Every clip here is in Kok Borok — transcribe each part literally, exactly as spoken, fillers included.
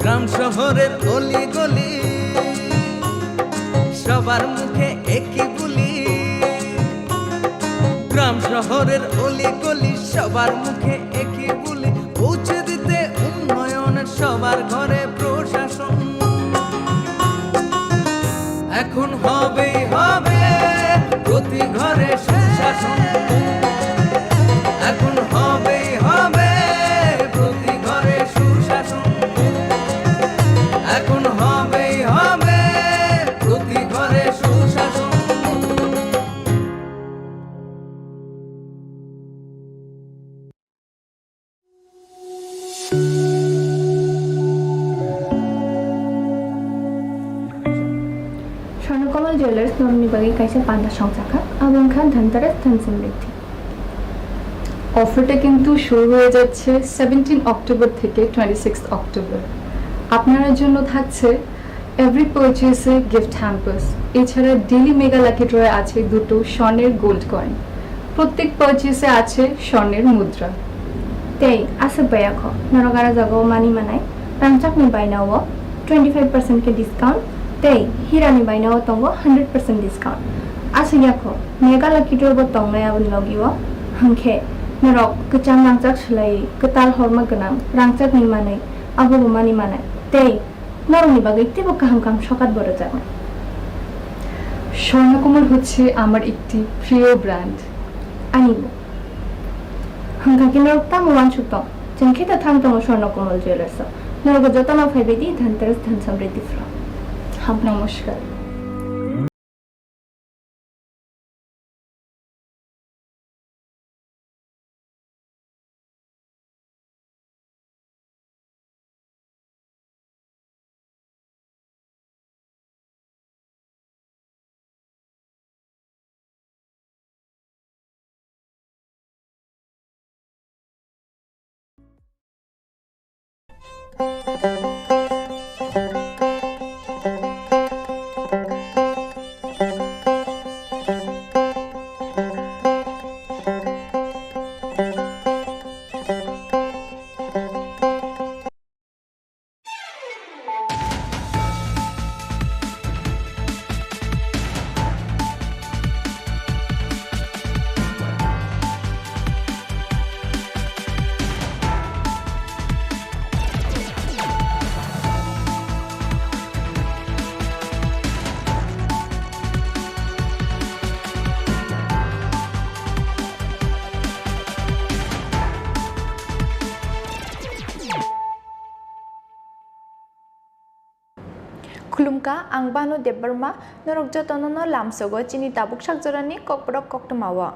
গ্রাম শহরের অলি গলি, সবার মুখে একই বুলি। গ্রাম শহরের অলি গলি, সবার মুখে একই বুলি। পৌঁছে দিতে উন্নয়নের সবার ঘরে প্রশাসন। এখন হবেই হবে প্রতি ঘরে সুশাসন। এখন হবেই হবে প্রতি ঘরে সুশাসন। এখন হবেই হবে প্রতি ঘরে সুশাসন। Swarnakomal Jewellers norokni bagwi kaisa panda songchakha, abo wngkha Dhanteras Dhan Samriddhi. অফারটা কিন্তু শুরু হয়ে যাচ্ছে সেভেন্টিন অক্টোবর থেকে টোয়েন্টি সিক্স অক্টোবর। আপনার জন্য থাকছে এভরি পারচেসে গিফট হ্যাম্পার্স, এছাড়া ডেইলি মেগা লাকি ড্রয়ে আছে দুটো স্বর্ণের গোল্ড কয়েন, প্রত্যেক পারচেসে আছে স্বর্ণের মুদ্রা। Tei aswk bai kho, norok aro jagao mani manai, rangchakni bainao twenty five percent khe discount, tei hirani bainao tongo hundred percent discount. Aswk ya kho, mega lucky draw bo tongnai aboni logio, hwnkhe norok kwcham rangchak swlaiwi kwtal horma gwnang rangchakni manwi, abobo mani manai, tei norokni bagwi teibo kaham kaham sokat bo rwjaknai. Swarnakamal হচ্ছে আমার একটি প্রিয় brand. Anibo. Hwnkha khe norok tamo uansuk tong? Chwng khe ta thang tongo Swarnakomal Jewellers o. Norok jotono phaibai di Dhanteras Dhan Samriddhi Floor. Hambai. নমস্কার। Khulumkha, ang Banu Debbarma, norok jotono no lamsogo chini tabuk sakjorani kokborok koktwmao.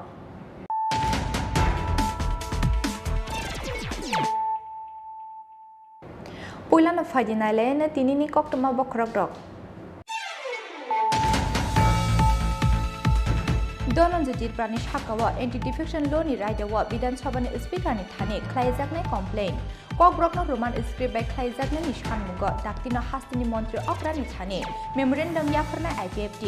Puilano phaidi nailaino tinini koktwma bokhorokrok. Dhananjay Tripurani sakao Anti-Defection Law ni raidao Bidhan Sabha ni Speaker ni thani khlaijaknai complaint. Kokborokno Roman script bai khlaijaknani sanmungo daktino hasteni montri okrani thani memorandum yapharnai I P F T.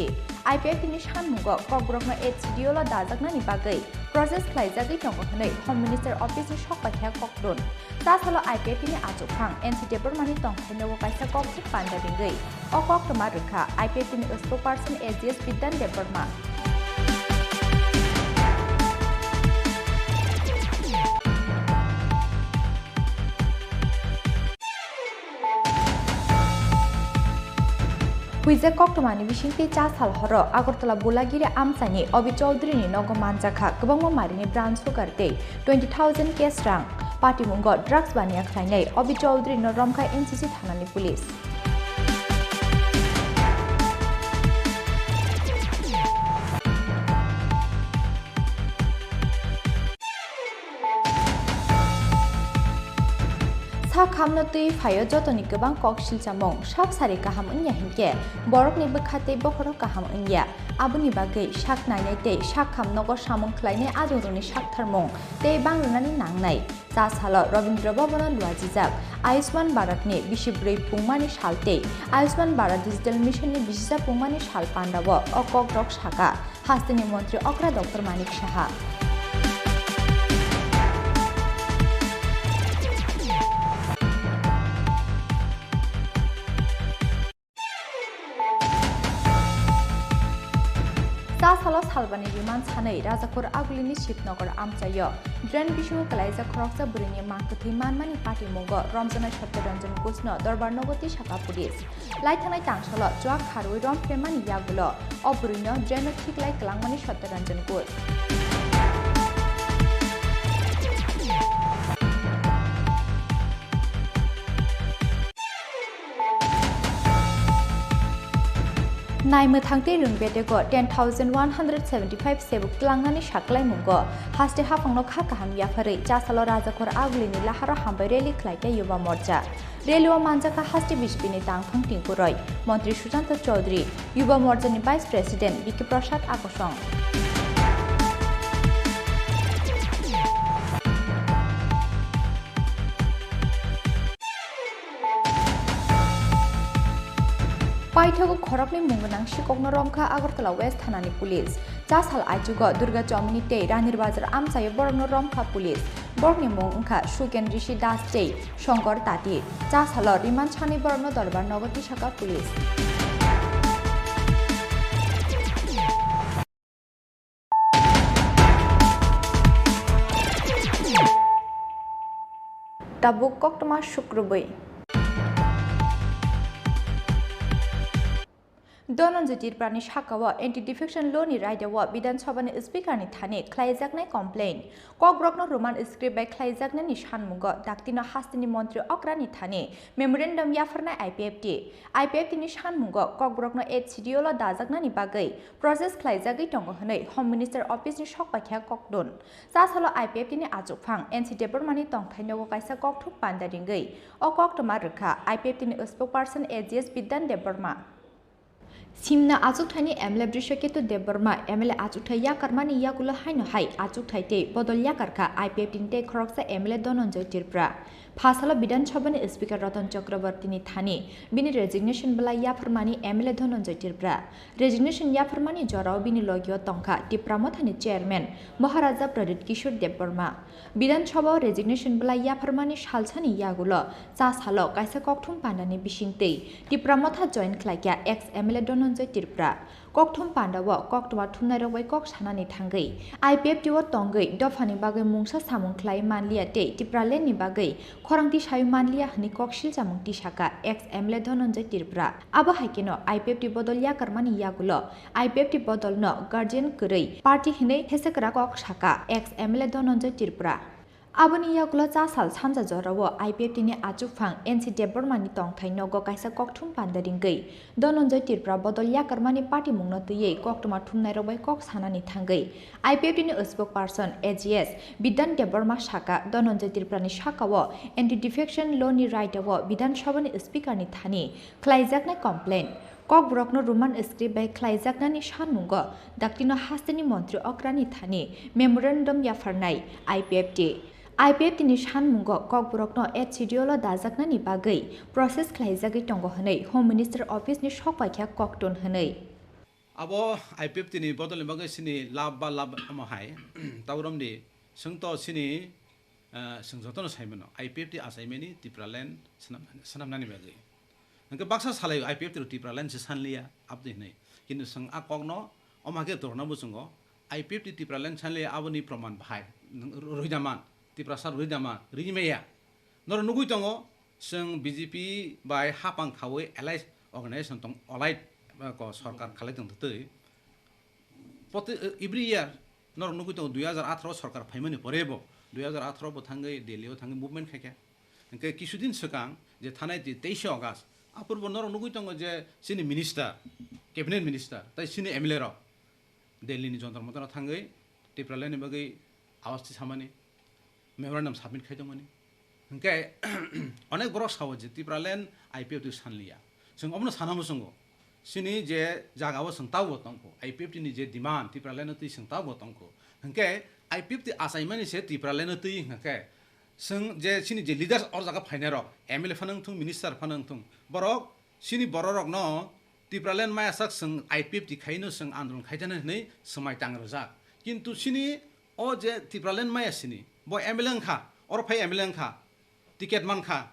I P F T ni sanmungo kokborokno H C D O lo dajaknani bagwi process khlaijagwi tongo hwnwi Home Minister Office ni sokpaikha koktun. Chasalo I P F T ni achukphang N C Debbarma ni tongthaino kaisa kokthik panda ringwi o koktwma rwkha I P F T ni spokesperson A G S Bidhan Debbarma. Huijak koktwmani bisingtwi cha sal horo Agartala Bulagiri amchaini Obi Chowdhury ni nogo manjakha kwbangma marini brown sugar tei twenty thousand cash rang. Patimungo drugs baniya khlainai Obi Chowdhury no romkha N C C thanani police. Sak hamno twi phaio jotoni kwbang kok silchamung, sak sari kaham wngya hinkhe borokni bwkha tei bokhorok kaham wngya. Aboni bagwi sak nainai tei sak ham nogo samung khlainai adongrokni saktharmung tei bang rwnani nangnai. Cha salo Rabindra Bhavan-o luajijak Ayushman Bharat ni bisi bwrwi pungmani sal tei Ayushman Bharat Digital Mission ni bisisa pungmani sal pandao o kokrok saka. Hasteni montri okra Doctor Manik Saha. Salo Salbani Riman sanwi Rajakhor Agulini Shivnagar amchaio drain bisingo kwlaijak khoroksa bwrwini mang kwthwi manmani patimungo romjaknai Satya Ranjan Ghoshno Dorbar nogo tisaka police. Laithangnai tangsalo chuak kharwi rom phremani yagulo o bwrwino draino thiklai kwlangmani Satya Ranjan Ghosh. Naimwthang tei rwng bedego ten thousand one hundred seventy five sebuk tlangnani saklaimungo haste haphangno kha kaham yapharwi Chasalo Rajakhor Agulini laharo hambai rally khlaikha Yuba Morcha. Rally o manjakha haste B J P ni tangphang tingkuroi, Montri Sushanta Chowdhury, Yuba Morcha ni Vice President B K Prasad Akosong. Paithago khoroknwi mung gwnang sikokno romkha Agartala West Thanani Police. Cha sal aichugo Durga Chowmini tei Ranir Bazar amchaio borokno romkha police. Borokni mung wngkha Suken Rishi Das tei Shongkor Tati. Cha salo remand sanwi borokno Dorbar nogo tisaka police. Tabuk koktwma sukrubwi. Dhananjay Tripurani sakao Anti-Defection Law ni raidao Bidhan Sabha ni Speaker ni thani khlaijaknai complaint. Kokborokno Roman script bai khlaijaknani sanmungo daktino hasteni montri okrani thani memorandum yapharnai I P F T. I P F T ni sanmungo kokborokno eighth schedule o dajaknani bagwi process khlaijagwi tongo hwnwi Home Minister Office ni sokpaikha kokdun. Cha salo I P F T ni achukphang N C Debbarma ni tongthai nogo kaisa kokthum panda ringwi o koktwma rwkha I P F T ni spokesperson A G S Bidhan Debbarma. Simna achukthaini M L A Brishaketu Debbarma M L A achukthai yakarmani yagulo haino hai achukthai tei bodol yakarkha I P F T ni tei khoroksa M L A Dhananjay Tripura. Phasalo Bidhan Sabha ni Speaker Ratan Chakraborty ni thani bini resignation belai yapharmani M L A Dhananjay Tripura. Resignation yapharmani jorao bini logio tongkha Tipra Mothani Chairman Maharaja Pradyut Kishore Debbarma. Bidhan Sabha o resignation belai yapharmani salsani yagulo cha salo kaisa kokthum pandani bisingtwi Tipra Motha join khlaikha ex M L A Dhananjay Tripura. Kokthum pandao koktwma thumnairok bai kok sanani thangwi I P F T o tongwi dophani bagwi mungsa samung khlai manliya tei Tipraland ni bagwi khorang tisai manliya hwnwi kok silchamung tisaka ex M L A Dhananjay Tripura. Abo hai kheno I P F T bodol yakarmani yagulo I P F T bodolno guardian kwrwi party hwnwi hesekra kok saka ex M L A Dhananjay Tripura. Aboni yagulo cha sal sanja jorao I P F T ni achukphang N C Debbarma ni tongthai nogo kaisa kokthum panda ringwi Dhananjay Tripura bodol yakarmani patimungno twiwi koktwma thumnairok bai kok sanani thangwi I P F T ni spokesperson A G S Bidhan Debbarma saka Dhananjay Tripura ni sakao Anti-Defection Law ni raidao Bidhan Sabha ni Speaker ni thani khlaijaknai complaint. Kokborokno Roman script bai khlaijaknani sanmungo daktino hasteni montri okrani thani memorandum yapharnai I P F T. I P F T ni sanmungo kokborokno eighth schedule o dajaknani bagwi process khlaijagwi tongo hwnwi Home Minister Office ni sokpaikha koktun hwnwi. Abo I P F T ni bodolni bagwi chini lab ba lab omo hai, tauromdi, chwng to chini, ah, chwng jotono saimano, I P F T achaimani Tipraland swnam-, swnamnani bagwi. Hwnkhe baksa salai I P F T rok Tipraland se sanliya, aboni hinwi. Kintu chwng a kokno omo hai khe torna bwswngo, I P F T Tipraland sanliya aboni proman bahai, nwng rwida man, Tiprasa rwida man, rwimaya. Norok nugwi tongo, chwng B J P bai hapang khaui allied organization tong, allied, eh, ko sorkar khalai tongtwi. Poti-, eh, every year norok nugwi tongo, dui hajar atharo sorkar phaimani pore bo, dui hajar atharo bo thangwi Delhi o thangwi movement khaikha. Hwnkhe kisudin swkang je thanai di teishe August, aphuru bo norok nugwi tongo je chini minister, cabinet minister, tai chini M L A rok Delhi ni Jantar Mantar o thangwi Tipraland ni bagwi awas tisamani memorandum submit khai tongmani. Hwnkhe onek borok sao je Tipraland I P F T sanliya. Chwng omono sana muchungo. Chini je jagao chwng tabo tongkho, I P F T ni je demand Tipraland no twi chwng tabo tongkho. Hwnkhe I P F T achaimani se Tipraland no twi hwnkhe chwng je chini je leaders or jaga phainai rok, M L A phano wngthung, minister phano wngthung, borok chini bororokno Tipraland maya sak chwng I P F T khaino chwng andolon khaitana hwnwi swmai tang rwjak. Kintu chini o je Tipraland maya sini, bo M L A wngkha, oro phai M L A wngkha, ticket mankha,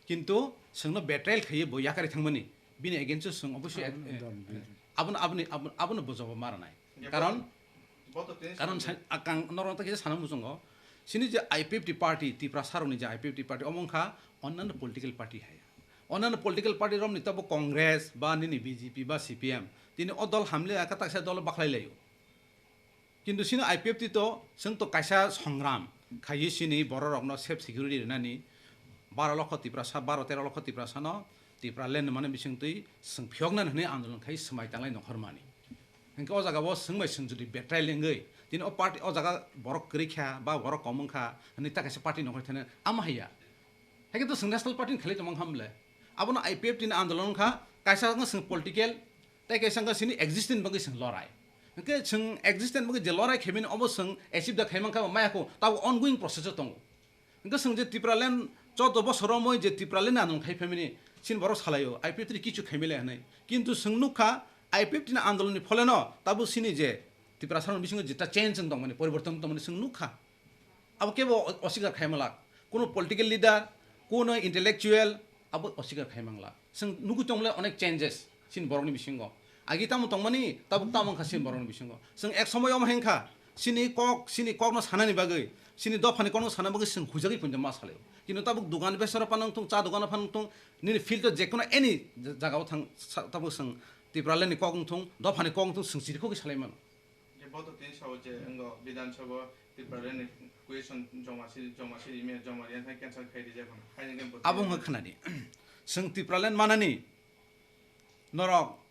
kintu chwngno betrayal khaiwi bo yakarwi thangmani, bini against o chwng obviously, abono, eh, dam, eh, abono, aboni, abo-, abono bo jawab ma rwnai. Karon, boto tini karon samung. Sa-, akang norok ta kisa sana muchungo. Sini je I P F T party, Tiprasa rokni je I P F T party, omo wngkha onnanno political party hai. Onnanno political party romni tabo Congress ba nini B J P ba C P M. Tini o dol hamle aka taksa dol bakhlai laio. Kintu sini I P F T to, chwng to kaisa songram khaiwi sini bororokno safe security rwnani, baro lokho Tiprasa, baro tero lokho Tiprasano Tipraland mani bisingtwi chwng phiyoknani hwnwi andolon khai swmai tanglai nongkhormani. Hinkhe o jaga o chwng bai chwng jodi betrai lengwi, tini o party o jaga borok kwrwi kha ba borok kom wngkha hwnwi ta kaisa party nongkhorwi thani ama haiya. Haikhe to chwng national party ni khlai tongmang hamle. Abono I P F T ni andolon wngkha, kaisa wngkha chwng political, tei kaisa wngkha chini existence bagwi chwng lorai. Hinkhe chwng existence bagwi je lorai khaimani obo chwng achieve da khaimang kha maya kho, tabo ongoing process o tongo. Hinkhe chwng je Tipraland choudo bosor romwi je Tipraland ni andolon khai phaimani, chini borok salaio, I P F T ni kichu khaimile hinwi. Kintu chwng nukha, I P F T ni andolon ni pholeno tabo chini je Tiprasa rokni bisingo jeta change wng tongmani, poriborton wng tongmani chwng nukha. Abo kebo o-, oswikar khai manglak. Kuno political leader, kuno intellectual, abo oswikar khai manglak. Chwng nugwi tongmole onek changes chini borokni bisingo. Agi tamo tongmani, tabuk tamo wngkha chini borokni bisingo. Chwng ek somoy omo hinkha, chini kok, chini kokno sanani bagwi, chini dophani kokno sana bagwi chwng huijagwi poito ma salaio. Kintu tabuk dogan besaro phano wngthung, cha dogano phano wngthung, nini field o jekono any jagao thang, sa-, tabuk chwng Tipraland ni kok wngthung, dophani kok wngthung, chwng chirikhogwi salai mano. Je boto tini sao je wngkha Bidhan Sabha Tipraland ni question joma si, joma si email joma riyan thang cancel khai rijak mano. Haini khe boto Abo wngkha khnadi. Chwng Tipraland manani norok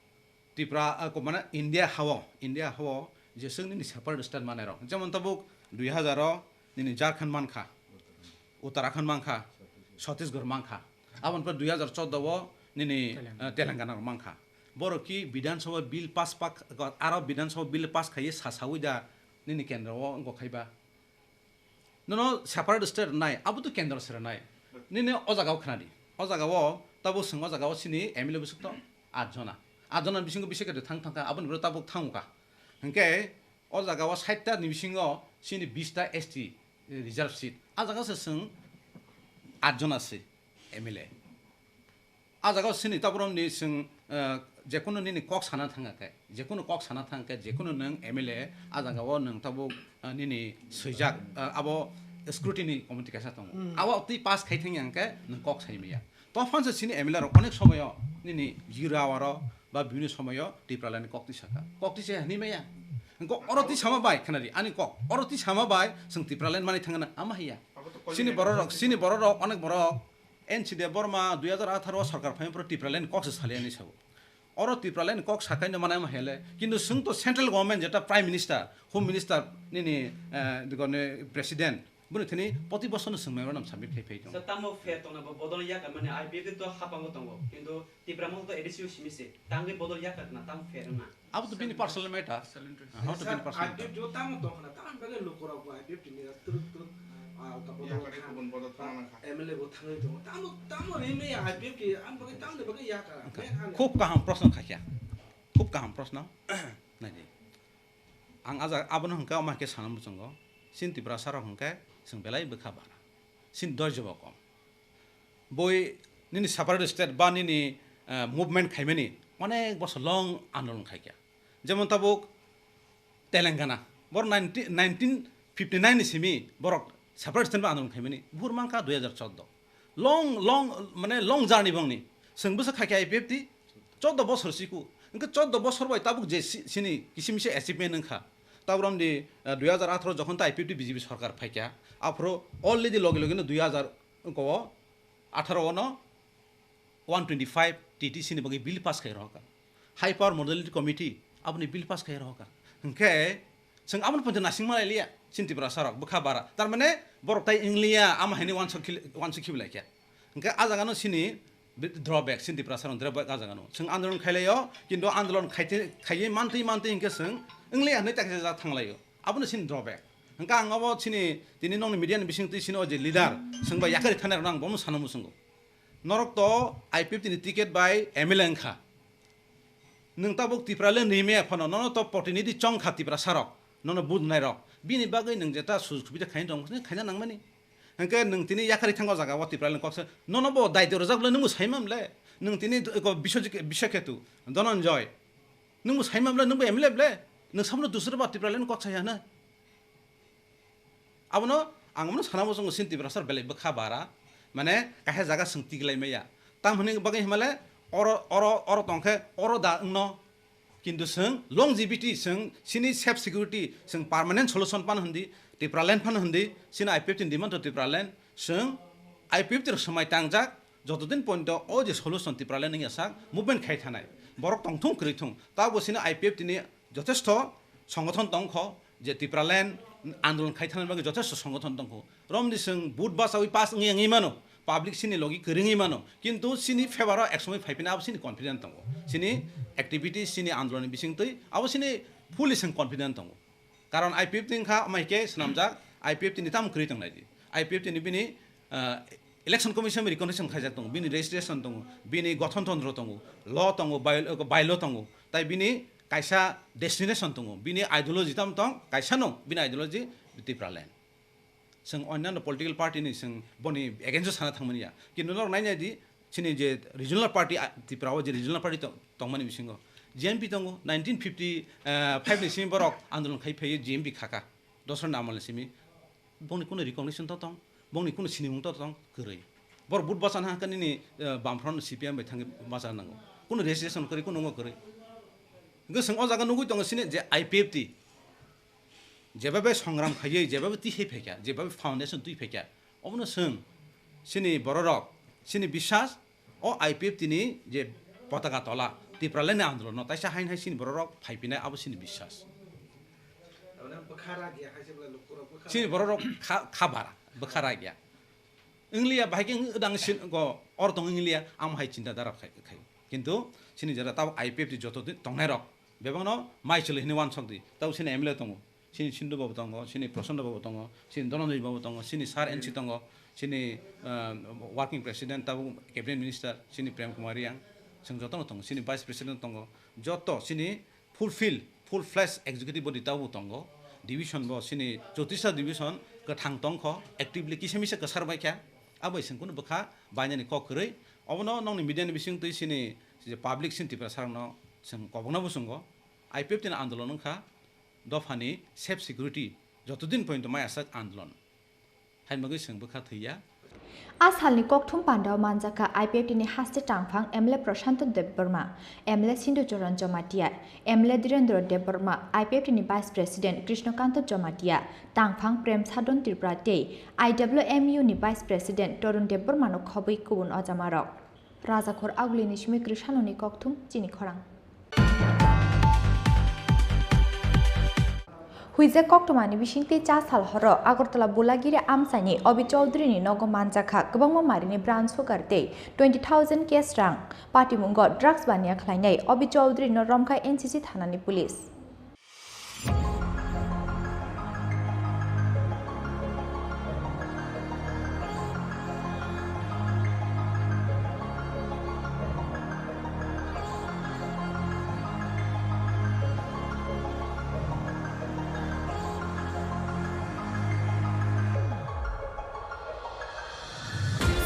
Tipra, ah, ko mane India hao, India hao je chwng nini separate state manai rok. Jemon tabuk dui hazar o nini Jharkhand mankha, Uttarakhand mankha, Chhattisgarh mankha. Aboni pore dui hazar choudo o nini, Telangana. Eh, Telangana rok mankha. Borok ki Bidhan Sabha bill pass pak, aro Bidhan Sabha bill pass khaiye sasawi da nini kendro o wngkha khaiba. Nono separate state rwnai, abo to kendro se rwnai. Nini o jaga o khnadi. O jaga o, tabo chwng o jaga o chini M L A bwswk to at jona. At jona bisingo bisa khe thang thangkha, aboni bwrwi tabuk thangkha. Hinkhe o jaga o sait ta ni bisingo chini bis ta S T reserve seat. A jaga se chwng at jona se M L A. A jaga o sini taboromni chwng, eh, jekunu nini kok sana thangkha khe, jekunu kok sana thangkha khe, jekunu nwng M L A a jaga o nwng tabuk, eh, nini swijak, eh, abo scrutiny committee kaisa tongo. Hmm. Abo twi pass khai thangya hwnkhe nwng kok sai maya. Tophan se sini M L A rok onek somoyo nini jira aro ba bibhinno somoyo Tipraland ni kok twi saka. Kok twi se hwnwi maya. Hwnkhe oro twi sama bai khnadi ani kok. Oro twi sama bai chwng Tipraland mani thangna ama hiya. Sini bororok, sini bororok onek borok N C Debbarma dui hazar atharo o sorkar phaima pore Tipraland kok se saliya hinwi sabo. Oro Tipraland kok sakaino manai ma hele, kintu chwng to central government jeta prime minister, home minister nini, eh, digoni president, boni thani poti bosor no chwng memorandum submit khai phai tongo. Sir, tamo fair tongna bo bodol yakar mani I P F T to hapango tongo, kintu Tipra motha to A D C o simi se, tangwi bodol yakar na tamo fair na. Abo to bini personal matter. Personal interest. Aha, to bini personal matter. I P F T o tamo tong khna, tamo bagwi lukurok bo I P F T ni twrwk twrwk, ah, uta bodol, yakar thang, kubun bodol thang nang kha. M L A bo thangwi tongo. Tamo, tamo rini I P F T, ang bagwi tamoni bagwi yakar. Ang kha. Khub kaham proshno khaikha. Khub kaham proshno. Naidi. Ang aja abono hwnkha, omo hai khe sana muchungo. Chini Tiprasa rok hwnkhe chwng belai bwkha bara. Chini doijo bo kom. Boi nini separate state ba nini, eh, movement khaimani onek bosor long andolon khaikha. Jemon tabuk Telangana, borok nineteen, nineteen fifty nine ni simi borok separate state ba andolon khaimani, buphur mankha dui hazar choudo. Long, long, mane long journey bongni. Chwng bwsa khaikha I P F T, choudo bosor siku. Hwnkhe choudo bosor bai tabuk je si-, sini kisim kisi achievement wngkha. Tabuk romdi, eh, dui hazar atharo jokhon ta I P F T B J P sorkar phaikha, aphuru already loge loge no dui hazar wngkha o, atharo ono one twenty five T T C ni bagwi bill pass khai rohorkha. High Power Modality Committee aboni bill pass khai rohorkha. Hwnkhe chwng aboni poito nasing malai liya, chini Tiprasa rok bwkha bara. Tar mane borok tai wngliya, ama haino uansuk khil-, uansuk khibi laikha. Hwnkhe a jaga no chini drawback, chini Tiprasa rok drawback a jaga no. Chwng andolon khai laio, kintu andolon khaite, khaiwi mantwi mantwi hwnkhe chwng wngliya hinwi ta kisa jak thang laio. Abono chini drawback. Hwnkhe ang abo chini tini nokni media ni bisingtwi chini o je leader, chwng bai yakarwi thanai rokno ang bono sana muchungo. Norok to I P F T ni ticket bai M L A wngkha. Nwng tabuk Tipraland rimaya phano, nono to protinidhi chongkha Tiprasa rok, nono budnai rok. Bini bagwi nwng jeta sujog subida khaina dong, khaina nangmani. Hwnkhe nwng tini yakarwi thangkha o jaga o Tipraland koksa, nono bo daityo rwjak le nwngbo saimam le. Nwng tini ko Biswajit, Biswaketu, Dhananjay, nwngbo saimam le, nwngbo M L A le. Nwng samno dusra ba Tipraland kok saya na. Abono ang bono sana muchungo sin Tiprasa belai bwkha bara. Mane kaisa jaga swng tiglai maya. Tam hwnwi bagwi himale oro, oro, oro tongkhe oro da wngno. Kintu chwng longevity, chwng chini safe security, chwng permanent solution pan hwndi, Tipraland pan hwndi, chini I P F T ni demand to Tipraland, chwng I P F T rok swmai tangjak, joto din point o je solution Tipraland wngya sak movement khai thanai. Borok tongthung kwrwi thung. Tabo chini I P F T ni jothesto songothon tongkho, je Tipraland andolon khai thana bagwi jothesto songothon tongkho. Romni chwng vote bachawi pass wngya wngwi mano, public chini logi kwrwngwi mano, kintu chini favor o ekসময় phaipina abo chini confident tongo. Chini activities, chini andoloni bisingtwi abo chini fully chwng confident tongo. Karon I P F T wngkha, amai khe swnamjak, I P F T ni tamo kwrwi tongnai di. I P F T ni bini, ah, Election Commission recognition khaijak tongo, bini registration tongo, bini gothon tantro tongo, law tongo, by, by law tongo, tai bini kaisa destination tongo, bini ideology tam tong, kaisa no bini ideology Tipraland. Chwng onyanno political party ni chwng boni against o sana thangmani ya. Kintu norok nainai di, chini je regional party, ah, Tripura o je regional party to-, tongmani bisingo G M P tongo, nineteen fifty five ni simi borok andolon khai phaiwi G M P khaka, dosron ni amal ni simi. Bongni kunu recognition to tong, bongni kunu sinimung to tong, kwrwi. Bor vote bachana hangkha nini, eh, Bamfront C P M bai thangwi bacha nango. Kunu registration kwrwi, kunu wngma kwrwi. Hwnkhe chwng o jaga nugwi tongo chini je I P F T. Jebabe songram khaiwi, jebabe twi hai phaikha, jebabe foundation twi phaikha. Obono chwng, chini bororok, chini biswas, o I P F T ni je potaka tola, Tipraland ni andolon no taisa hain hai chini bororok phaipinai, abo chini biswas. Chini bororok kha, kha bara, bwkha ragya. Wngliya, bahai khe wng-, wdang sin go or tong wngliya, amo hai chinta dhara khai, khai. Kintu chini jora tabo I P F T joto din tongnai rok, bebakno mai chwlwi hwnwi wansok di. Tabo chini M L A tongo, chini Sindhu babu tongo, chini Prasanta babu tongo, chini Dhananjay babu tongo, chini Sir N C tongo, chini, ah, working president, tabo cabinet minister, chini Prem Kumar Reang, chwng jotono tongo, chini vice president tongo, joto chini fulfill, full fledged executive body tabo tongo. Division bo chini chotisa division kwthang tongkho, actively kisa misa kwsar baikha. Abo chwng kunu bwkha bainani kok kwrwi. Obono nokni media ni bising twi chini je public chini Tiprasa rokno chwng kobokna bo chwngo. I P F T ni andolon wngkha dophani safe security joto din pointo mai aswk andolon. Hai bagwi chwng bwkha thwiya. A salni kokthum pandao manjakha I P F T ni haste tangphang M L A Prashanto Debbarma, M L A Sindhu Charan Jamatia, M L A Dhirendra Debbarma, I P F T ni Vice President Krishnakanto Jamatia, tangphang Prem Sadon Tripura tei I W M U ni Vice President Torun Debbarma no khobwi kubun ojamarok. Rajakhor Agulini simi Krishanoni kokthum chini khorang. Huijak koktwmani bisingtwi cha sal horo Agartala Bulagiri amchaini Obi Chowdhury ni nogo manjakha kwbangma marini brown sugar tei twenty thousand cash rang. Patimungo drugs baniya khlainai Obi Chowdhury no romkha N C C thanani police.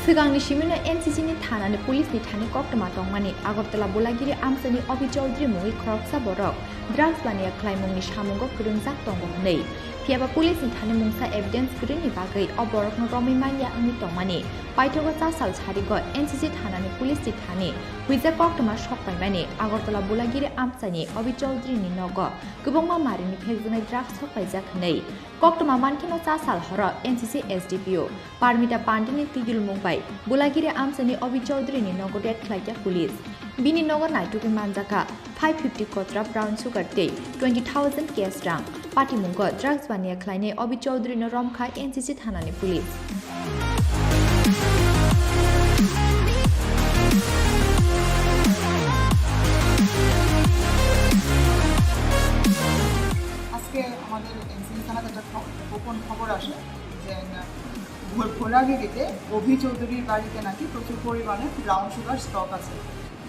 Swkangni simino N C C ni thanani police ni thani koktwma tongmani Agartala Bulagiri amchaini Obi Chowdhury mungwi khoroksa borok drugs baniya khlaimungni samungo kwrwngjak tongo hwnwi. Phiyaba police ni thani mungsa evidence kwrwini bagwi o borokno romwi manya wngwi tongmani. Paithago cha sal sarigo N C C thanani police ni thani huijak koktwma sokpaimani Agartala Bulagiri amchaini Obi Chowdhury ni nogo kwbangma marini phekjaknai drugs sokpaijak hwnwi. Koktwma mankheno cha sal horo N C C S D P O Parmita Pandey ni twijlmung bai Bulagiri amchaini Obi Chowdhury ni nogo raid khlaikha police. Bini nogo naitugwi manjakha five fifty kotra brown sugar tei twenty thousand cash rang. Patimungo drugs baniya khlainai Obi Chowdhury no romkha N C C thanani police. আজকে আমাদের এনসিসি থানাতে একটা খ-, গোপন খবর আসে যে, আহ, ভো-, ভোলাগিরিতে অভি চৌধুরীর বাড়িতে নাকি প্রচুর পরিমাণে ব্রাউন সুগার স্টক আছে।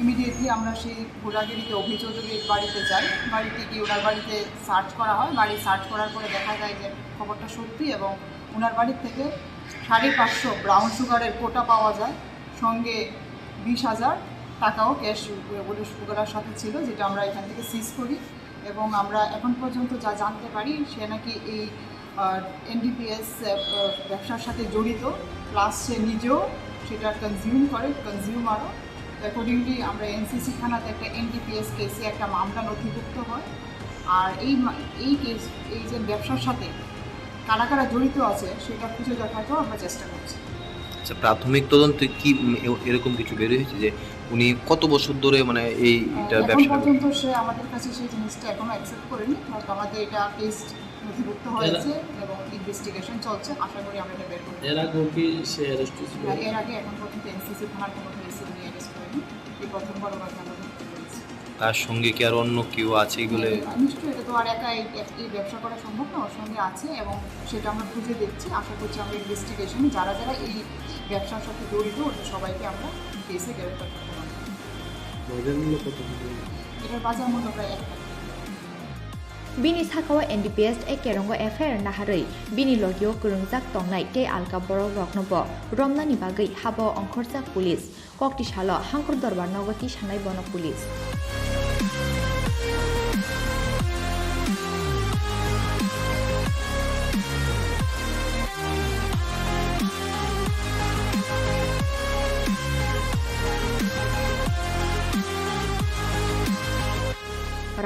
ইমিডিয়েটলি আমরা সেই ভোলাগিরিতে অভি চৌধুরীর বাড়িতে যাই। বাড়িতে গিয়ে ওনার বাড়িতে সার্চ করা হয়। বাড়ি সার্চ করার পরে দেখা যায় যে খবরটা সত্যি এবং ওনার বাড়ির থেকে সাড়ে পাঁচশো ব্রাউন সুগারের কোটা পাওয়া যায়, সঙ্গে বিশ হাজার টাকাও ক্যাশ ওগুলো ওগুলোর সাথে ছিল, যেটা আমরা এখান থেকে সিজ করি। এবং আমরা এখন পর্যন্ত যা জানতে পারি, সে নাকি এই এনডিপিএস ব্যবসার সাথে জড়িত, প্লাস সে নিজেও সেটা কনজিউম করে, কনজিউমারও। অ্যাকর্ডিংলি আমরা এনসিসি থানাতে একটা এনডিপিএস কেসে একটা মামলা নথিভুক্ত হয়। আর এই মা- এই কেস, এই যে ব্যবসার সাথে কারা কারা জড়িত আছে, সেটা খুঁজে দেখার তো আমরা চেষ্টা করছি। আচ্ছা, প্রাথমিক তদন্তে কি, উম, এ- এরকম কিছু বের হয়েছে যে উনি কত বছর ধরে, মানে, এই এটা এখন ব্যবসা? পর্যন্ত সে আমাদের কাছে সেই জিনিসটা এখনো অ্যাকসেপ্ট করেনি, বাট আমাদের এটা কেস নথিভুক্ত হয়েছে এবং ইনভেস্টিগেশন চলছে। আশা করি আমরা এটা বের করব। এর আগেও কি সে অ্যারেস্ট হয়েছিল? আর এর আগে এখন পর্যন্ত এনসিসি থানার কোনো কেসে উনি অ্যারেস্ট করেনি। এই প্রথমবার ওনাকে আমরা ধরতে পেরেছি। তার সঙ্গে কি আর অন্য কেউ আছে বলে? নিশ্চয়ই, এটা তো আর একা এই, এই ব্যবসা করা সম্ভব না, ওর সঙ্গে আছে এবং সেটা আমরা খুঁজে দেখছি। আশা করছি আমরা ইনভেস্টিগেশনে যারা যারা এই ব্যবসার সাথে জড়িত, ওদের সবাইকে আমরা কেসে গ্রেপ্তার করতে পারবো। বাজার মূল্য কত হবে? এটার বাজার মূল্য প্রায় এক lakh. Bini sakao N D P S tei kerongo F I R naharwi bini logio kwrwngjak tongnai tei alka borok rokno bo romnani bagwi habo ongkhorjak police. Kokti salo Hangkur Dorbar nogo tisanai bono police.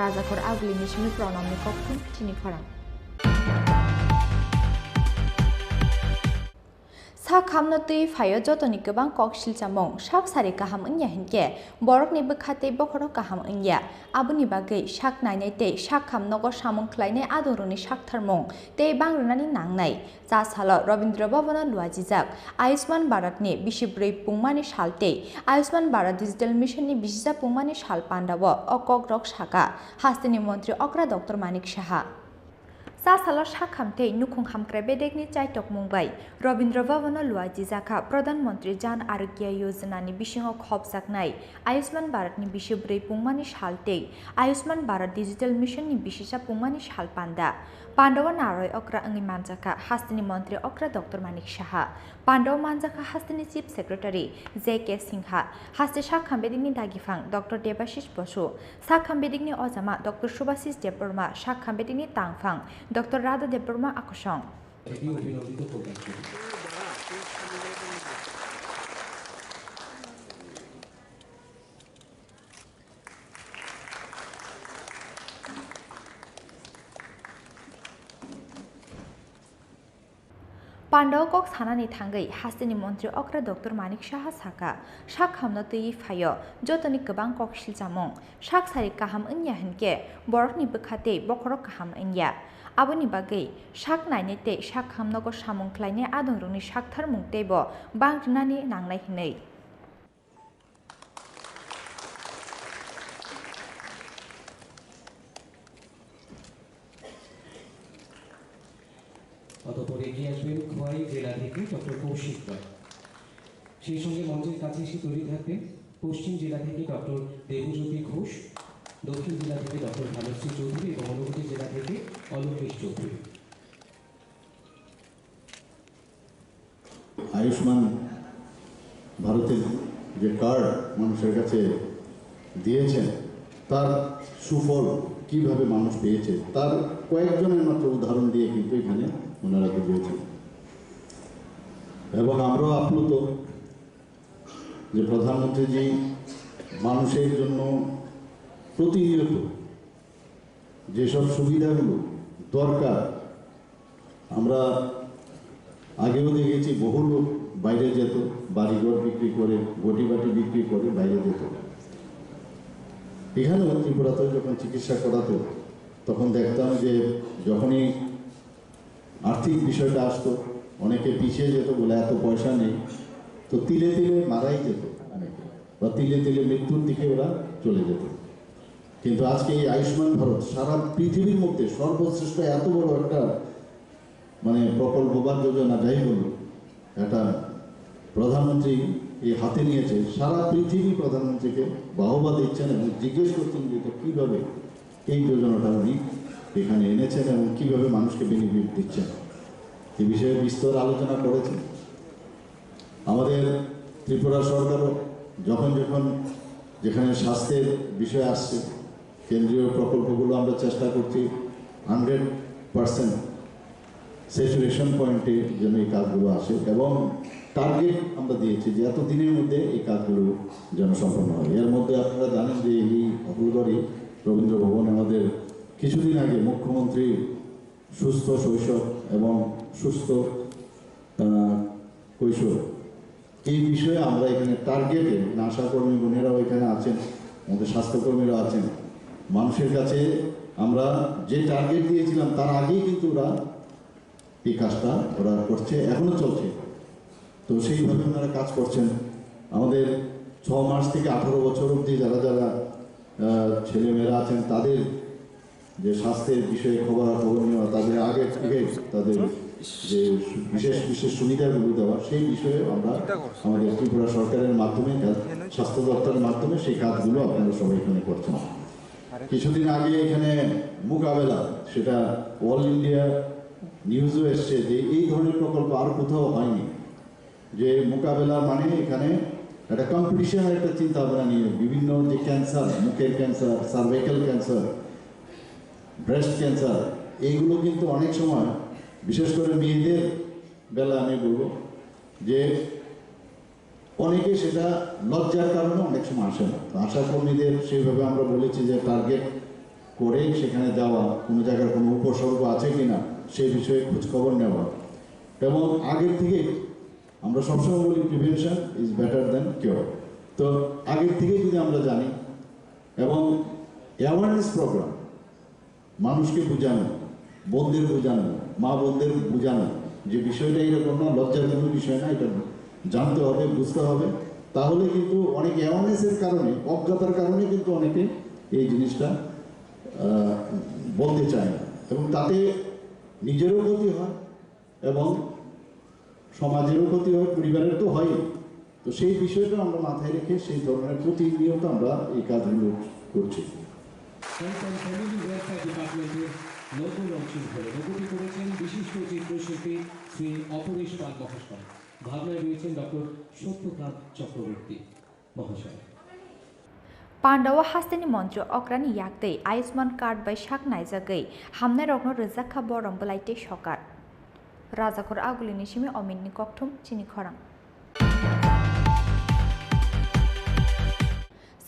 Rajakor Agulini simi Pranamni kokthum chini khorang. Sak hamno twi phaio jotoni kwbang kok silchamung, sak sari kaham wngya hinkhe borokni bwkha tei bokhorok kaham wngya. Aboni bagwi sak nainai tei sak ham nogo samung khlainai adongrokni saktharmung tei bang rwnani nangnai. Cha salo Rabindra Bhavano luajijak Ayushman Bharatni bisi bwrwi pungmani sal tei Ayushman Bharat Digital Missionni bisisa pungmani sal pandao o kokrok saka hasteni montri okra Doctor Manik Saha. Cha salo sak ham tei nukhung hamkrai bedekni chaitokmung bai Rabindra Bhavano luajijakha Pradhan Mantri Jan Arogya Yojana ni bisingo khopjaknai Ayushman Bharat ni bisi bwrwi pungmani sal tei Ayushman Bharat Digital Mission ni bisisa pungmani sal panda. Pandao naroi okra wngwi manjakha hasteni montri okra Doctor Manik Saha. Pandao manjakha hasteni Chief Secretary J K Singha, haste sak ham bedekni dagiphang Doctor Debashish Bosu, sak ham bedekni ojama Doctor Subhashish Debbarma, sak ham bedekni tangphang Doctor Radha Debbarma akosong. Pandao kok sanani thangwi hasteni montri okra Doctor Manik Saha saka, sak hamno twiwi phaio jotoni kwbang kok silchamung, sak sari kaham wngya hinkhe borokni bwkha tei bokhorok kaham wngya. Aboni bagwi sak nainai tei sak hamnogo samung khlainai adongrokni saktharmung teibo bang rwnani nangnai hinwi. অতঃপর এগিয়ে আসবেন খোয়াই জেলা থেকে ডক্টর কৌশিক রায়। সেই সঙ্গে মঞ্চের কাছে এসে তৈরি থাকবেন পশ্চিম জেলা থেকে ডক্টর দেবজ্যোতি ঘোষ, দক্ষিণ জেলা থেকে ডক্টর ভানুশ্রী চৌধুরী এবং ঊনকোটি জেলা থেকে অলকেশ চৌধুরী। আয়ুষ্মান ভারতের যে কার্ড মানুষের কাছে দিয়েছেন, তার সুফল কিভাবে মানুষ পেয়েছে, তার কয়েকজনের মাত্র উদাহরণ দিয়ে কিন্তু এখানে ওনারা বুঝিয়েছেন। এবং আমরাও আপ্লুত যে প্রধানমন্ত্রীজি মানুষের জন্য প্রতিনিয়ত যেসব সুবিধাগুলো দরকার, আমরা আগেও দেখেছি বহু লোক বাইরে যেত, বাড়িঘর বিক্রি করে, ঘটিবাটি বিক্রি করে বাইরে যেত। এখানেও ত্রিপুরাতেও যখন চিকিৎসা করাতো, তখন দেখতাম যে যখনই আর্থিক বিষয়টা আসতো, অনেকে পিছিয়ে যেত, বলে এত পয়সা নেই, তো তিলে তিলে মারাই যেত অনেকে, বা তিলে তিলে মৃত্যুর দিকে ওরা চলে যেত। কিন্তু আজকে এই আয়ুষ্মান ভারত সারা পৃথিবীর মধ্যে সর্বশ্রেষ্ঠ এত বড় একটা, মানে, প্রকল্প বা যোজনা, যাই বলুন, একটা প্রধানমন্ত্রী এই হাতে নিয়েছে, সারা পৃথিবী প্রধানমন্ত্রীকে বাহবা দিচ্ছেন এবং জিজ্ঞেস করছেন যে এটা কীভাবে এই যোজনাটা উনি এখানে এনেছেন এবং কীভাবে মানুষকে বেনিফিট দিচ্ছেন। এ বিষয়ে বিস্তর আলোচনা করেছেন। আমাদের ত্রিপুরা সরকারও যখন যখন যেখানে স্বাস্থ্যের বিষয় আসছে, কেন্দ্রীয় প্রকল্পগুলো আমরা চেষ্টা করছি হান্ড্রেড পার্সেন্ট স্যাচুরেশন পয়েন্টে যেন এই কাজগুলো আসে, এবং টার্গেট আমরা দিয়েছি যে এত দিনের মধ্যে এই কাজগুলো যেন সম্পন্ন হয়। এর মধ্যে আপনারা জানেন যে এই হলঘরে রবীন্দ্র ভবন আমাদের কিছুদিন আগে মুখ্যমন্ত্রী সুস্থ শৈশব এবং সুস্থ, আহ, কৈশোর, এই বিষয়ে আমরা এখানে টার্গেটে, আশা কর্মী বোনেরাও এখানে আছেন, আমাদের স্বাস্থ্যকর্মীরা আছেন, মানুষের কাছে আমরা যে টার্গেট দিয়েছিলাম তার আগেই কিন্তু ওরা এই কাজটা ওরা করছে, এখনো চলছে। তো সেইভাবে ওনারা কাজ করছেন। আমাদের ছ মাস থেকে আঠারো বছর অবধি যারা যারা, আহ, ছেলেমেয়েরা আছেন, তাদের যে স্বাস্থ্যের বিষয়ে খবরাখবর নেওয়া, তাদের আগে থেকে তাদের যে বিশেষ বিশেষ সুবিধাগুলো দেওয়া, সেই বিষয়ে আমরা আমাদের ত্রিপুরা সরকারের মাধ্যমে, স্বাস্থ্য দপ্তরের মাধ্যমে সেই কাজগুলো আপনারা সবাই এখানে করছেন। কিছুদিন আগে এখানে মোকাবেলা, সেটা অল ইন্ডিয়া নিউজও এসছে যে এই ধরনের প্রকল্প আর কোথাও হয়নি। যে মোকাবেলা মানে এখানে একটা কম্পিটিশনের একটা চিন্তা ভাবনা নিয়ে বিভিন্ন যে ক্যান্সার, মুখের cancer, cervical cancer, breast cancer, এইগুলো কিন্তু অনেক সময়, বিশেষ করে মেয়েদের বেলা আমি বলবো যে অনেকে সেটা লজ্জার কারণে অনেক সময় আসে না। তো আশা কর্মীদের সেইভাবে আমরা বলেছি যে টার্গেট করে সেখানে যাওয়া, কোনো জায়গার কোনো উপসর্গ আছে কিনা সেই বিষয়ে খোঁজখবর নেওয়া, এবং আগের থেকে আমরা সবসময় বলি, "Prevention is better than cure।" তো আগের থেকে যদি আমরা জানি এবং অ্যাওয়ারনেস প্রোগ্রাম, মানুষকে বোঝানো, বোনদের বোঝানো, মা বোনদের বোঝানো যে বিষয়টা এরকম না, লজ্জার কোনো বিষয় না, এটা জানতে হবে, বুঝতে হবে। তাহলে কিন্তু অনেক অ্যাওয়ারনেসের কারণে, অজ্ঞতার কারণে কিন্তু অনেকে এই জিনিসটা, আহ, বলতে চায় না, এবং তাতে নিজেরও ক্ষতি হয় এবং সমাজেরও ক্ষতি হয়, পরিবারের তো হয়ই। তো সেই বিষয়টা আমরা মাথায় রেখে সেই ধরনের প্রতিনিয়ত আমরা এই কাজগুলো করছি। হেলথ অ্যান্ড ফ্যামিলি ওয়েলফেয়ার ডিপার্টমেন্টের লোগো লঞ্চিং হলো। লোগোটি করেছেন বিশিষ্ট চিত্রশিল্পী শ্রী অপরেশ পাল মহাশয়। ভাবনায় রয়েছেন ডক্টর সত্যকান্ত চক্রবর্তী মহাশয়। Pandao hasteni montri okrani yaktwi Ayushman card bai sak naijagwi hamnairokno rwjakha borom bwlai tei sokar. Rajakhor Agulini simi Ominni kokthum chini khorang.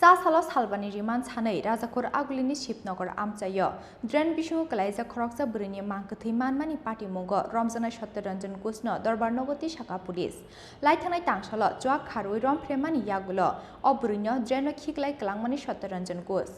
Cha salo salbani riman sanwi Rajakhor Agulini Shibnagar amchaio drain bisingo kwlaijak khoroksa bwrwini mang kwthwi manmani patimungo romjaknai Satyaranjan Ghoshno Dorbar nogo twi saka police. Laithangnai tangsalo chuak kharwi romphre mani yagulo o bwrwino draino khiklai kwlangmani Satyaranjan Ghosh.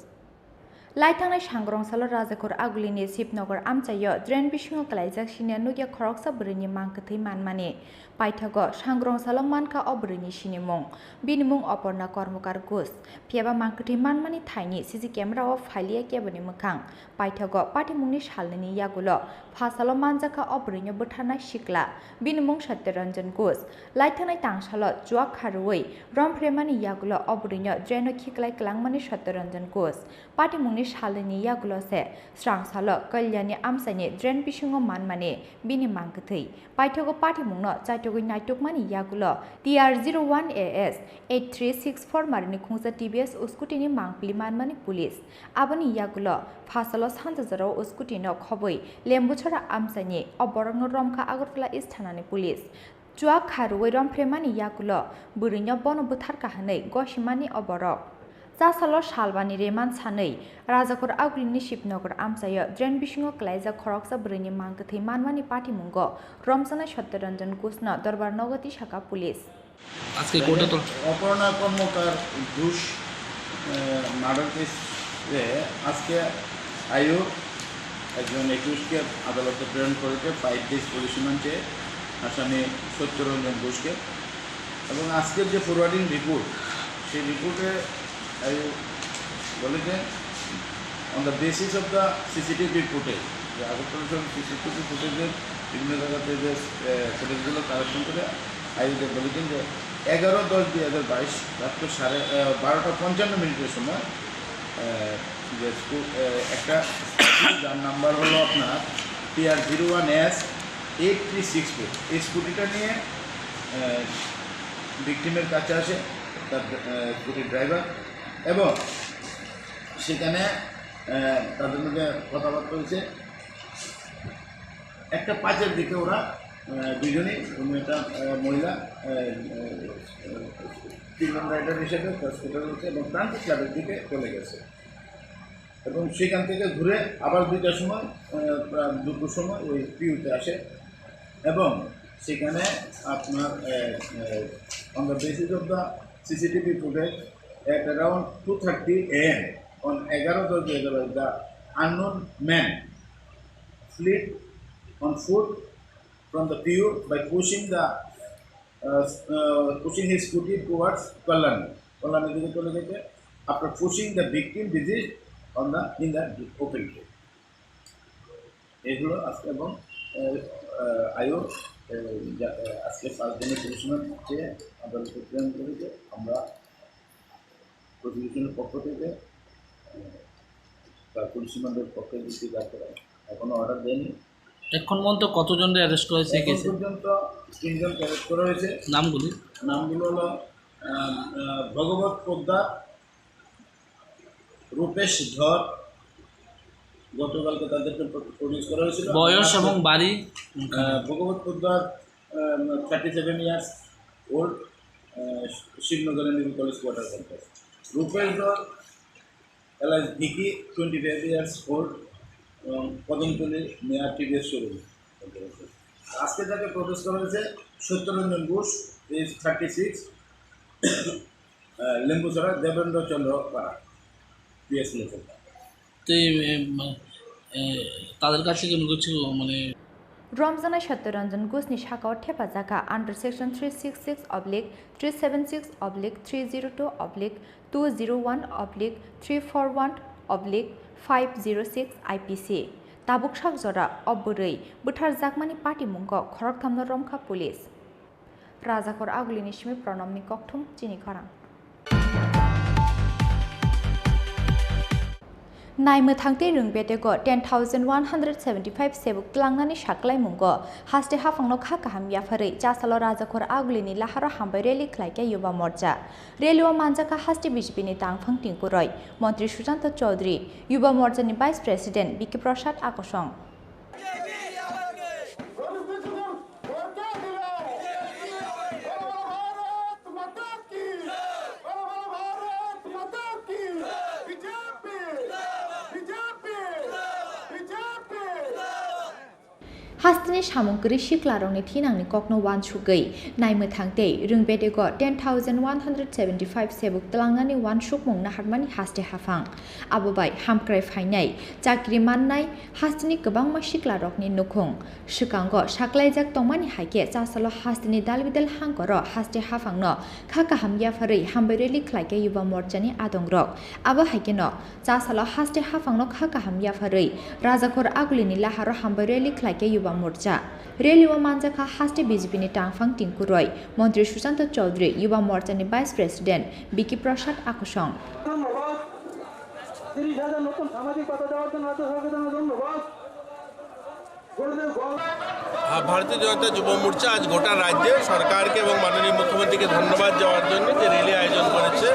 Laithangnai sangrongsalo Rajakhor Agulini Shibnagar amchaio drain bisingo kwlaijak siniya nukya khoroksa bwrwini mang kwthwi manmani. Paithago sangrongsalo mankha o bwrwini sinimung. Bini mung Oporna Kormokar Ghosh. Phiyaba mang kwthwi manmani thaini C C camera o phailiya keboni mwkhang. Paithago patimungni salnwini yagulo phasalo manjakha o bwrwino bwtharnai sikla. Bini mung Satyaranjan Ghosh. Laithangnai tangsalo chuak kharwi romphre mani yagulo o bwrwino draino khiklai kwlangmani Satyaranjan Ghosh. Patimungni salnwini yagulo se srangsalo Kalyani amchaini drain bisingo manmani bini mang kwthwi. Paithago patimungno chaitogwi naitukmani yagulo T R zero one A S eight three six four marini khungsa T V S scooty ni mangpili manmani police. Aboni yagulo phasalo sanjajaro scooty no khobwi Lembuchhara amchaini o borokno romkha Agartala East thanani police. Chuak kharwi romphre mani yagulo bwrwino bono bwtharkha hwnwi gosimani o borok. Chasalo salbani reman sanwi Rajakhor Agulini Shibnagar amchaio drain bisingo kwlaijak khoroksa bwrwini mang kwthwi manmani patimungo romjaknai Satyaranjan Ghoshno Dorbar nogo twi saka police. আজকে কোর্টে তো অপর্ণা কর্মকার ঘোষ মার্ডার কেসে আজকে আয়ু একজন একুশকে আদালতে প্রেরণ করেছে। ফাইভ ডেজ পুলিশ রিমান্ড চেয়ে আসামি সত্যরঞ্জন ঘোষকে। এবং আজকের যে ফরওয়ার্ডিং রিপোর্ট, সেই রিপোর্টে আয়ু বলে যে on the basis of the C C T V footage, যে আগরতলা শহরের সিসিটিভি ফুটেজের বিভিন্ন জায়গাতে যে ফুটেজগুলো কালেকশন করে আয়ুকে বলেছেন যে এগারো দশ দুই হাজার বাইশ রাত্র সাড়ে বারোটা পঞ্চান্ন মিনিটের সময় আহ, যে স্কু- আহ, একটা স্কুটি, যার নাম্বার হলো আপনার T R zero one S eight three six four, এই স্কুটিটা নিয়ে ভিকটিমের কাছে আসে তার আহ, স্কুটির ড্রাইভার, এবং সেখানে আহ, তাদের মধ্যে কথাবার্তা হয়েছে। একটা পাঁচের দিকে ওরা, আহ, দুজনেই, কোনো একটা, আহ, মহিলা, আহ, আহ, তিনজন রাইডার হিসেবে হসপিটাল হচ্ছে এবং ট্রানজিট ক্লাবের দিকে চলে গেছে। এবং সেখান থেকে ঘুরে আবার দুইটার সময়, আহ, প্রায় দুটোর সময় ওই পিউতে আসে। এবং সেখানে আপনার, আহ, আহ, on the basis of the C C T V footage, at around two thirty A M on এগারো দশ দুই হাজার বাইশ, the unknown man fled on foot from the P U by pushing the, uh, uh, pushing his scooty towards Kalyani. কল্যাণীর দিকে চলে গেছে, after pushing the victim deceased on the, in the open road. এগুলো আজকে এবং, আহ, আহ, আয়ো, আহ, যা-, আহ, আজকে পাঁচ দিনের পুলিশ রিমান্ড চেয়ে আদালতে প্রেরণ করেছে। আমরা প্রসিকিউশনের পক্ষ থেকে, আহ, তার পুলিশ রিমান্ডের পক্ষে যুক্তি দাখিল করা। এখনো অর্ডার দেয়নি। এখন পর্যন্ত কতজনকে অ্যারেস্ট করা হয়েছে এই এখন কেসে? পর্যন্ত তিনজনকে অ্যারেস্ট করা হয়েছে। নামগুলি? নামগুলো হলো, আহ, আহ, ভগবত পোদ্দার, রূপেশ ধর, গতকালকে তাদেরকে প্রডিউস করা হয়েছিল। বয়স আজকে, এবং বাড়ি? আহ, ভগবত পোদ্দার, আহ, thirty seven years old, আহ, Shibnagar MBB college quarter complex. Rupesh Dhar, alias Vicky, twenty five years old, এবং কদমতলী নেয়ার টিভিএস শোরুম। আজকে তাকে প্রডিউস করা হয়েছে সত্যরঞ্জন ঘোষ, এজ থার্টি সিক্স, আহ, লেম্বুছড়া দেবেন্দ্র চন্দ্র পাড়া, পিএস লেখক। তো এই, এম, এ, তাদের কাছে কোনো কিছু মানে Romjana Satyaranjan Ghoshni sakao thepajak kha under section three six six oblique three seven six oblique three zero two oblique two zero one oblique three four one oblique five zero six I P C. Tabuk sak jora o bwrwi butharjakmani patimungo khoroktham no romkha police. Rajakhor Agulini simi Pranamni kokthum chini khorang. Naimwthang tei rwng bedego ten thousand one hundred seventy five sebuk twlangnani saklaimungo haste haphangno kha kaham yapharwi chasalo Rajakhor Agulini laharo hambai rally khlaikha Yuba Morcha. Rally o manjakha haste B J P ni tangphang tingkuroi Montri Sushanta Chaudhary, Yuba Morcha ni Vice President Biki Prasad Akosong. Hasteni samung kwrwi siklarokni thinangni kokno uansugwi naimwthang tei rwng bedego ten thousand one hundred seventy five sebuk twlangnani uansukmung naharmani haste haphang. Abo bai hamkrai phainai, chakri mannai, hasteni kwbangma siklarokni nukhung. Swkango saklaijak tongmani hai khe chasalo hasteni dalbidal hangkoro haste haphangno kha kaham yapharwi hambai rally khlaikha Yuba Morchani adongrok. Abo hai kheno chasalo haste haphangno kha kaham yapharwi Rajakhor Agulini laharo hambai rally khlaikha Yuba Morcha. Rally o manjakha haste B J P ni tangphang tingkuroi Montri Sushanta Chaudhary, Yuba Morchani Vice President Biki Prasad Akosong. ধন্যবাদ। তিরিশ হাজার নতুন সামাজিক ভাতা দেওয়ার জন্য রাজ্য সরকারকে জানাই ধন্যবাদ। আহ, ভারতীয় জনতা যুব মোর্চা আজ গোটা রাজ্যে সরকারকে এবং মাননীয় মুখ্যমন্ত্রীকে ধন্যবাদ দেওয়ার জন্য যে র‍্যালি আয়োজন করেছে।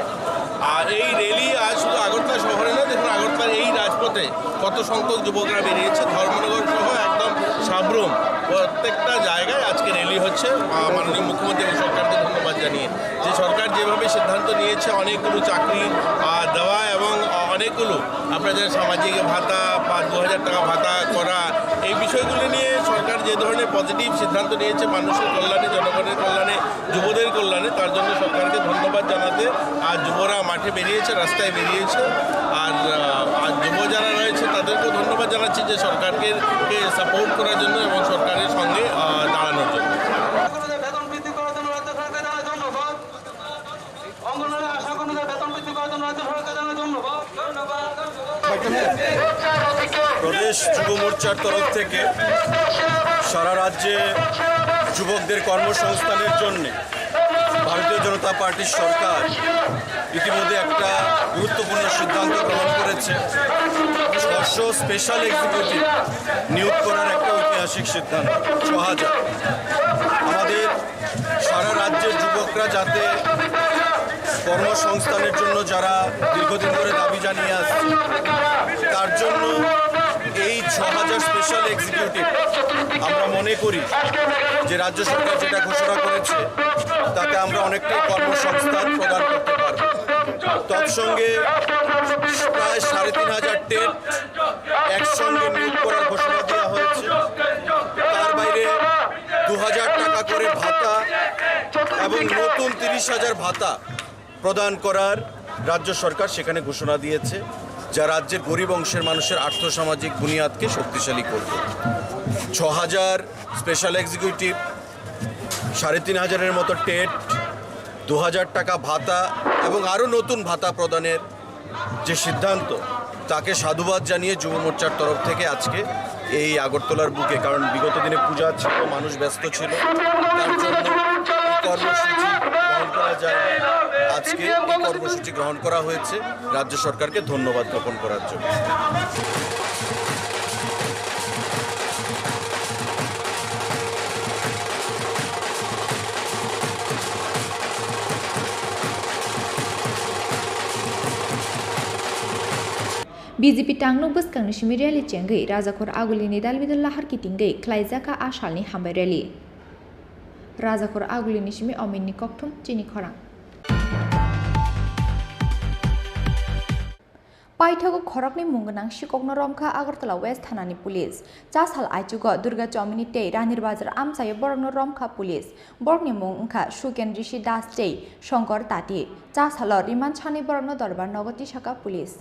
আর এই র‍্যালি আজ শুধু আগরতলা শহরে নয়, দেখুন আগরতলার এই রাজপথে কত সংখ্যক যুবকরা বেরিয়েছে, ধর্মনগর সহ একদম সাব্রুম প্রত্যেকটা জায়গায় আজকে র‍্যালি হচ্ছে। আহ, মাননীয় মুখ্যমন্ত্রী এবং সরকারকে ধন্যবাদ জানিয়ে যে সরকার যেভাবে সিদ্ধান্ত নিয়েছে অনেকগুলো চাকরি, আহ, দেওয়া এবং অনেকগুলো আপনারা জানেন সামাজিক ভাতা বা দু হাজার টাকা ভাতা করা, এই বিষয়গুলি নিয়ে সরকার যে ধরনের পজিটিভ সিদ্ধান্ত নিয়েছে মানুষের কল্যাণে, জনগণের কল্যাণে, যুবদের কল্যাণে, তার জন্য সরকারকে ধন্যবাদ জানাতে আজ যুবরা মাঠে বেরিয়েছে, রাস্তায় বেরিয়েছে। আর, আহ, আর যুব যারা রয়েছে তাদেরকেও ধন্যবাদ জানাচ্ছি যে সরকারকে, কে সাপোর্ট করার জন্য এবং সরকারের সঙ্গে, আহ, দাঁড়ানোর জন্য। বেতন বৃদ্ধি করার জন্য রাজ্য সরকারকে জানাই ধন্যবাদ। অঙ্গনওয়াড়ি আশা কর্মীদের বেতন বৃদ্ধি করার জন্য রাজ্য সরকারকে জানাই ধন্যবাদ। প্রদেশ যুব মোর্চার তরফ থেকে সারা রাজ্যে যুবকদের কর্মসংস্থানের জন্য ভারতীয় জনতা পার্টির সরকার ইতিমধ্যে একটা গুরুত্বপূর্ণ সিদ্ধান্ত গ্রহণ করেছে। ছশো স্পেশাল এক্সিকিউটিভ নিয়োগ করার একটা ঐতিহাসিক সিদ্ধান্ত, ছ হাজার। আমাদের সারা রাজ্যের যুবকরা যাতে কর্মসংস্থানের জন্য যারা দীর্ঘদিন ধরে দাবি জানিয়ে আসছে, তার স্পেশাল এক্সিকিউটিভ, আমরা মনে করি যে রাজ্য সরকার যেটা ঘোষণা করেছে, তাতে আমরা অনেকটাই কর্মসংস্থান প্রদান করতে পারব। তৎসঙ্গে প্রায় সাড়ে তিন হাজার টেট একসঙ্গে নিয়োগ করার ঘোষণা দেওয়া হয়েছে। তার বাইরে দু হাজার টাকা করে ভাতা এবং নতুন তিরিশ হাজার ভাতা প্রদান করার রাজ্য সরকার সেখানে ঘোষণা দিয়েছে, যা রাজ্যের গরিব অংশের মানুষের আর্থসামাজিক বুনিয়াদকে শক্তিশালী করবে। ছ হাজার স্পেশাল এক্সিকিউটিভ, সাড়ে তিন হাজারের মতো টেট, দু হাজার টাকা ভাতা এবং আরও নতুন ভাতা প্রদানের যে সিদ্ধান্ত, তাকে সাধুবাদ জানিয়ে যুব মোর্চার তরফ থেকে আজকে এই আগরতলার বুকে, কারণ বিগত দিনে পূজা ছিল, মানুষ ব্যস্ত ছিল, তার জন্য এই কর্মসূচি গ্রহণ করা যায়নি। আজকে এই কর্মসূচি গ্রহণ করা হয়েছে রাজ্য সরকারকে ধন্যবাদ জ্ঞাপন করার জন্য। B J P tangnuk bwskangni simi rally chengwi Rajakhor Agulini dalbidal lahar kitingwi khlaijak a salni hambai rally. Rajakhor Agulini simi Ominni kokthum chini khorang. Paithago khoroknwi mung gwnang sikokno romkha Agartala West thanani police. Cha sal aichugo Durga Chomini tei Ranir Bazar amchaio borokno romkha police. Borokni mung wngkha Suken Rishi Das tei Shankar Tati. Cha salo remand sanwi borokno dorbar nogo tisakha police.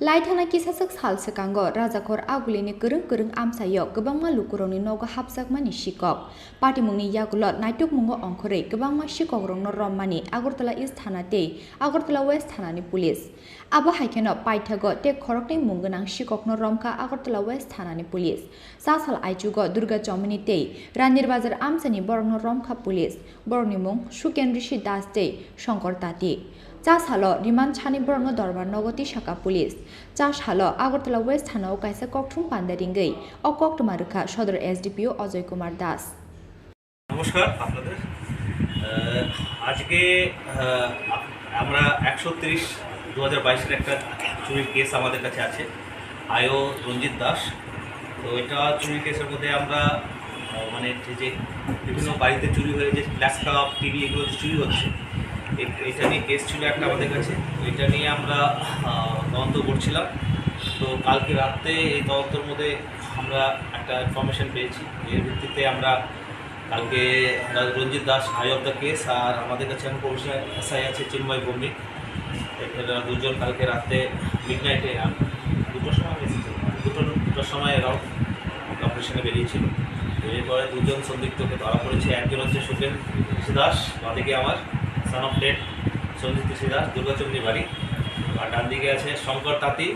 Laithana kisaswk sal swkango Rajakhor Agulini kwrwng kwrwng amchaio kwbangma lukurokni nogo hapjakmani sikok. Patimungni yagulo naitukmungo ongkhorwi kwbangma sikokrokno rommani Agartala East thana tei Agartala West thanani police. Abo hai kheno paithago tei khoroknwi mung gwnang sikokno romkha Agartala West thanani police. Cha sal aichugo Durga Chomini tei Ranir Bazar amchani borokno romkha police. Borokni mung Suken Rishi Das tei Shankar Tati. Cha salo remand sani borokno dorbar nogo tisakha police. Cha salo Agartala West thanao kaisa kokthum panda ringwi o koktwma rwkha Sodor S D P O Ajoy Kumar Das. নমস্কার আপনাদের। আহ, আজকে, আহ, আপ-, আমরা একশো তিরিশ দু হাজার বাইশের একটা চুরির কেস আমাদের কাছে আছে, আয়ো রঞ্জিত দাস। তো এটা চুরির কেসের মধ্যে আমরা, আহ, মানে যে, যে বিভিন্ন বাড়িতে চুরি হয়ে যে ফ্ল্যাশ কাপ, টিভি এগুলো যে চুরি হচ্ছে, এ-, এটা নিয়ে কেস ছিল একটা আমাদের কাছে। তো এটা নিয়ে আমরা, আহ, তদন্ত করছিলাম। তো কালকে রাতে এই তদন্তর মধ্যে আমরা একটা ইনফরমেশন পেয়েছি, এর ভিত্তিতে আমরা কালকে আমরা Ranjit Das, I of the case, আর আমাদের কাছে এখন প্রফেশনাল এসআই আছে চিন্ময় ভৌমিক। এরা দুজন কালকে রাতে মিড নাইটে দুটোর সময় এসেছে, দুটো, দুটোর সময় এরাও অপারেশনে বেরিয়েছিল। তো এরপরে দুজন সন্দিগ্ধকে ধরা পড়েছে। একজন হচ্ছে সুখেন ঋষি দাস, বাঁদিকে আমার, সন অফ টেট সঞ্জিত ঋষি দাস, দুর্গাচণ্ডী বাড়ি। আর ডান দিকে আছে শঙ্কর তাঁতি,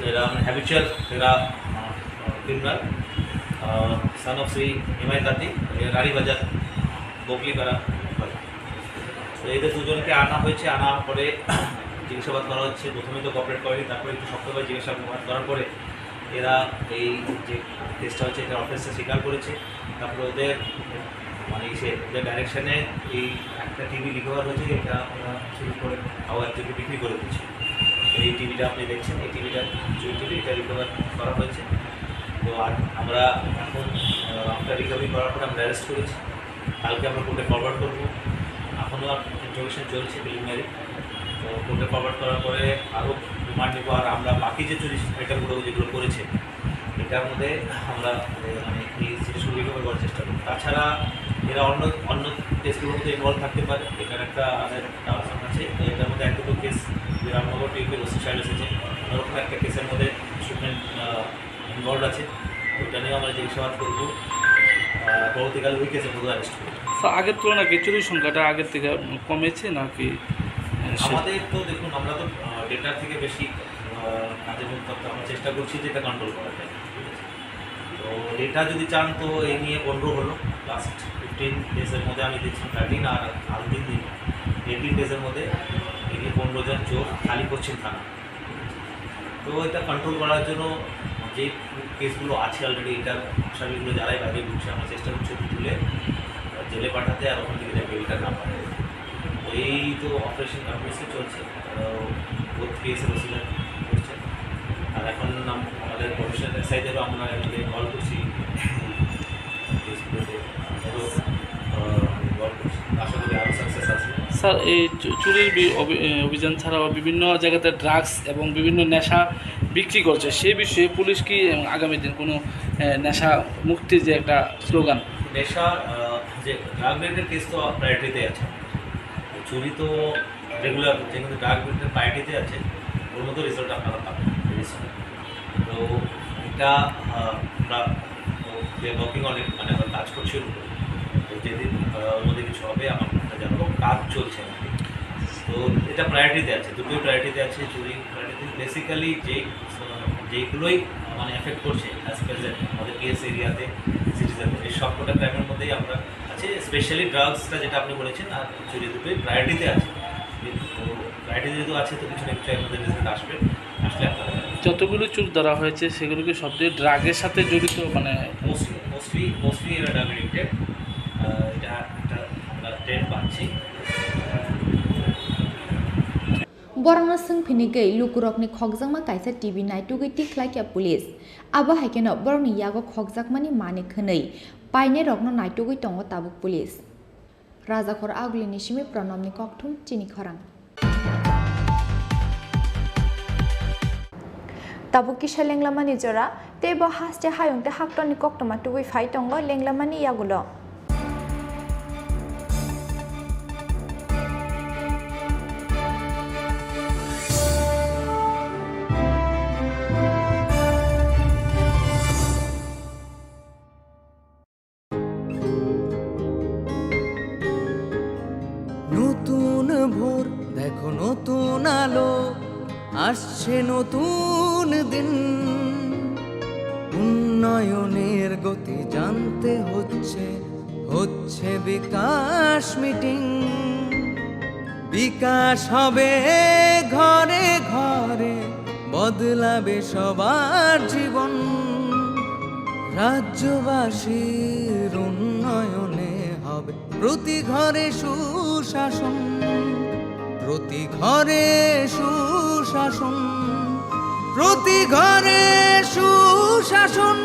এরা হ্যাবিচুয়াল, এরা, আহ, ক্রিমিনাল, আহ, সন অফ শ্রী নিমাই তাঁতি, এরা রানীবাজার, বকলিপাড়া। তো এদের দুজনকে আনা হয়েছে, আনার পরে জিজ্ঞাসাবাদ করা হচ্ছে। প্রথমে তো কোঅপারেট করেনি, তারপরে একটু শক্তভাবে জিজ্ঞাসাবাদ করার পরে এরা এই যে কেসটা হচ্ছে, এটা অফেন্সটা স্বীকার করেছে। তারপরে ওদের, মানে, ইসে, ওদের ডাইরেকশনে এই একটা টিভি রিকভার হয়েছে, যেটা ওরা চুরি করে আবার একজনকে বিক্রি করে দিচ্ছে। তো এই টিভিটা আপনি দেখছেন, এই টিভিটা চুরি টিভি, এটা রিকভার করা হয়েছে। তো আর আমরা এখন, আহ, আমরা রিকভারি করার পরে আমরা অ্যারেস্ট করেছি। কালকে আমরা কোর্টে ফরওয়ার্ড করবো। এখনও ইন্টারোগেশন চলছে, প্রিলিমিনারি। তো কোর্টে ফরওয়ার্ড করার পরে আরও রিমান্ড নেবো। আর আমরা বাকি যে চুরি আইটেমগুলো যেগুলো করেছে, এটার মধ্যে আমরা, এ, মানে, এই জিনিসগুলো রিকভার করার চেষ্টা করবো। তাছাড়া এরা অন্য, অন্য কেসগুলোর মধ্যে ইনভলভ থাকতে পারে, এটার একটা আমাদের ডাউট আছে। তো এটার মধ্যে এক দুটো কেস যে রামনগর টিউপে ওসি সাহেব এসেছে, ওরকম একটা কেসের মধ্যে স্টুডেন্ট, আহ, ইনভলভ আছে, ওটা নিয়েও আমরা জিজ্ঞাসাবাদ করবো। আহ, পরবর্তীকালে ওই কেসের মধ্যে অ্যারেস্ট করবো। তো আগের তুলনায় কি চুরির সংখ্যাটা আগের থেকে কমেছে নাকি, আহ, সে- আমাদের তো দেখুন, আমরা তো, আহ, ডেটার থেকে বেশি, আহ, কাজের মধ্যে থাকতে আমরা চেষ্টা করছি যে এটা কন্ট্রোল করা যায়, ঠিক আছে? তো ডেটা যদি চান, তো এই নিয়ে পনেরো হলো, লাস্ট ফিফটিন ডেজের মধ্যে আমি দেখছি থার্টিন, আর আরও তিন দিন, এইটিন ডেজের মধ্যে এই নিয়ে পনেরো জন চোর খালি করছেন থানা। তো এটা কন্ট্রোল করার জন্য যে কেসগুলো আছে অলরেডি, এটার আসামিগুলো যারাই বাইরে ঘুরছে, আমরা চেষ্টা করছি ওদের তুলে জেলে পাঠাতে, আর ওখান থেকে যাতে বেলটা না পাঠায়। তো এই তো অপারেশন কন্টিনিউয়াসলি চলছে, বোথ কেসের ওসিরা করছে। আর এখন আম-, প্রফেশনাল এসআইদেরও আমরা এর মধ্যে ইনভলভ করছি। কেসগুলোতে আরও, আহ, ইনভলভ করছি। আশা করি আরও সাকসেস আসবে। স্যার, এই চু-, চুরির বি-, অভি-, এ, অভিযান ছাড়াও বিভিন্ন জায়গাতে ড্রাগস এবং বিভিন্ন নেশা বিক্রি করছে, সেই বিষয়ে পুলিশ কি, এ, আগামী দিন কোনো, এ, নেশা মুক্তির যে একটা স্লোগান? নেশা, আহ, যে ড্রাগ রিলেটেড কেস তো প্রায়োরিটিতে আছে, চুরি তো রেগুলার হচ্ছে, কিন্তু ডার্ক বেডের প্রায়োরিটিতে আছে, ওর মতো রেজাল্ট আপনারা পাবেন ভেরি সুন। তো এটা, আহ, আমরা, we are working on it, মানে আমরা কাজ করছি ওর উপরে। তো যেদিন, আহ, ওর মধ্যে কিছু হবে, আমরা আপনাদের জানাবো। কাজ চলছে আর কি। তো এটা প্রায়োরিটিতে আছে, দুটোই প্রায়োরিটিতে আছে, চুরি প্রায়োরিটিতে। বেসিক্যালি যেই, আহ, যেইগুলোই, আহ, মানে এফেক্ট করছে অ্যাজ প্রেজেন্ট আমাদের পিএস এরিয়াতে, সিটিজেন, এই সবকটা ক্রাইমের মধ্যেই আমরা আছে, স্পেশালি ড্রাগসটা যেটা আপনি বলেছেন, আর চুরি দুটোই প্রায়োরিটিতে আছে। তো প্রায়োরিটি যেহেতু আছে, তো কিছু না কিছু এর মধ্যে রেজাল্ট আসবে, আসলে আপনারা জানাবেন। যতগুলো চুর ধরা হয়েছে, সেগুলো কি সবচেয়ে ড্রাগের সাথে জড়িত? মানে মোস্টলি, মোস্টলি, মোস্টলি এরা ড্রাগ এডিক্টেড। আহ, এটা একটা আমরা ট্রেন্ড পাচ্ছি। Borokno swng phinigwi lukurokni khokjakma kaisa T V naitugwi tikhlaikha police. Abo hai kheno borokni yago khokjakmani manwi khwnwi painairokno naitugwi tongo tabuk police. Rajakhor Agulini simi Pranamni kokthum chini khorang. Tabuk kisa lenglamani jora, tei bo haste hayung tei haktorni koktwma tubui phai tongo lenglamani yagulo. নতুন ভোর, দেখো নতুন আলো, আসছে নতুন দিন। উন্নয়নের গতি জানতে হচ্ছে, হচ্ছে বিকাশ মিটিং। বিকাশ হবে ঘরে ঘরে, বদলাবে সবার জীবন। রাজ্যবাসীর উন্নয়নে হবে প্রতি ঘরে সুশাসন, প্রতি ঘরে সুশাসন, প্রতি ঘরে সুশাসন।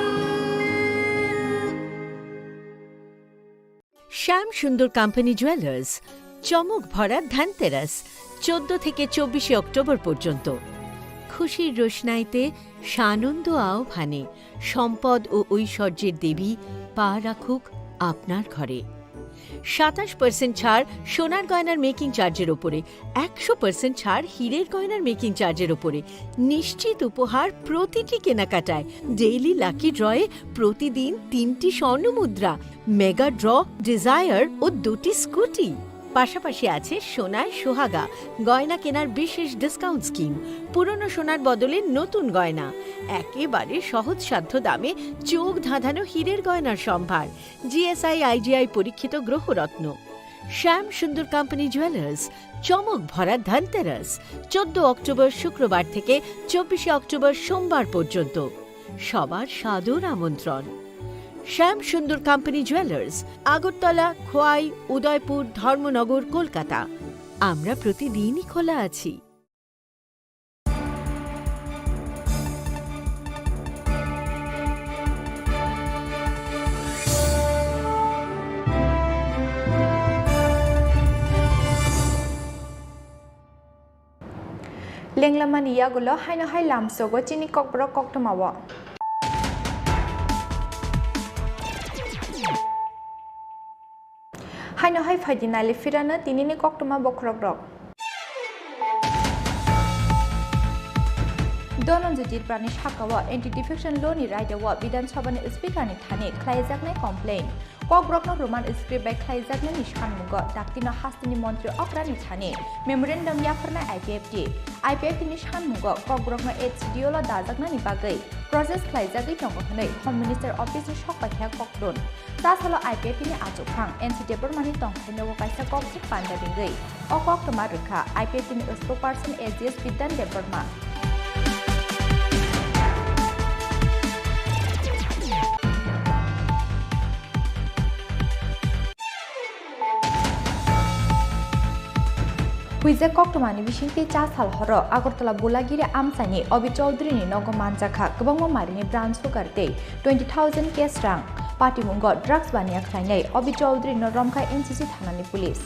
শ্যাম সুন্দর কোম্পানি জুয়েলার্স, চমক ভরা ধনতেরাস, চোদ্দ থেকে চব্বিশে অক্টোবর পর্যন্ত। খুশির রোশনাইতে সানন্দ আহ্বানে সম্পদ ও ঐশ্বর্যের দেবী পা রাখুক আপনার ঘরে। সাতাশ পার্সেন্ট ছাড় সোনার গয়নার মেকিং চার্জের ওপরে, একশো পার্সেন্ট ছাড় হীরের গয়নার মেকিং চার্জের ওপরে। নিশ্চিত উপহার প্রতিটি কেনাকাটায়। ডেইলি লাকি ড্রয়ে প্রতিদিন তিনটি স্বর্ণ মুদ্রা, মেগা ড্র, ডিজায়ার ও দুটি স্কুটি। পাশাপাশি আছে সোনায় সোহাগা, গয়না কেনার বিশেষ ডিসকাউন্ট স্কিম, পুরনো সোনার বদলে নতুন গয়না, একেবারে সহজসাধ্য দামে চোখ ধাঁধানো হীরের গয়নার সম্ভার। জিএসআই আইজিআই পরীক্ষিত গ্রহরত্ন। শ্যাম সুন্দর কোম্পানি জুয়েলার্স, চমক ভরা ধনতেরাস, চোদ্দ অক্টোবর শুক্রবার থেকে চব্বিশে অক্টোবর সোমবার পর্যন্ত। সবার সাদর আমন্ত্রণ। শ্যাম সুন্দর কোম্পানি জুয়েলার্স, আগরতলা, খোয়াই, উদয়পুর, ধর্মনগর, কলকাতা। আমরা প্রতিদিনই খোলা আছি। Lenglamani yagulo haino hai lamsogo chini kokborok koktwmao. Haino hai phaidi nailai phirano tinini koktwma bokhorokrok. Dhananjay Tripurani sakao anti-defection law ni raidao Bidhan Sabha ni speaker ni thani khlaijaknai complaint. Kokborokno Roman script bai khlaijaknani sanmungo daktino hasteni montri okrani thani memorandum yapharnai I P F T. I P F T ni sanmungo kokborokno H D O lo dajaknani bagwi process khlaijagwi tongo hwnwi Home Minister Office ni sokpaikha kokdun. Chasalo I P F T ni achukphang N C Debbarma ni tongthai nogo kaisa kokthik panda ringwi o koktwma rwkha I P F T ni spokesperson A G S Bidhan Debbarma. Puijak koktwmani bisingtwi cha sal horo Agartala Bulagiri amchaini Obi Chowdhury ni nogo manjakha kwbangma marini brown sugar tei twenty thousand cash rang. Patimungo drugs baniya khlainai Obi Chowdhury no romkha N C C thanani police.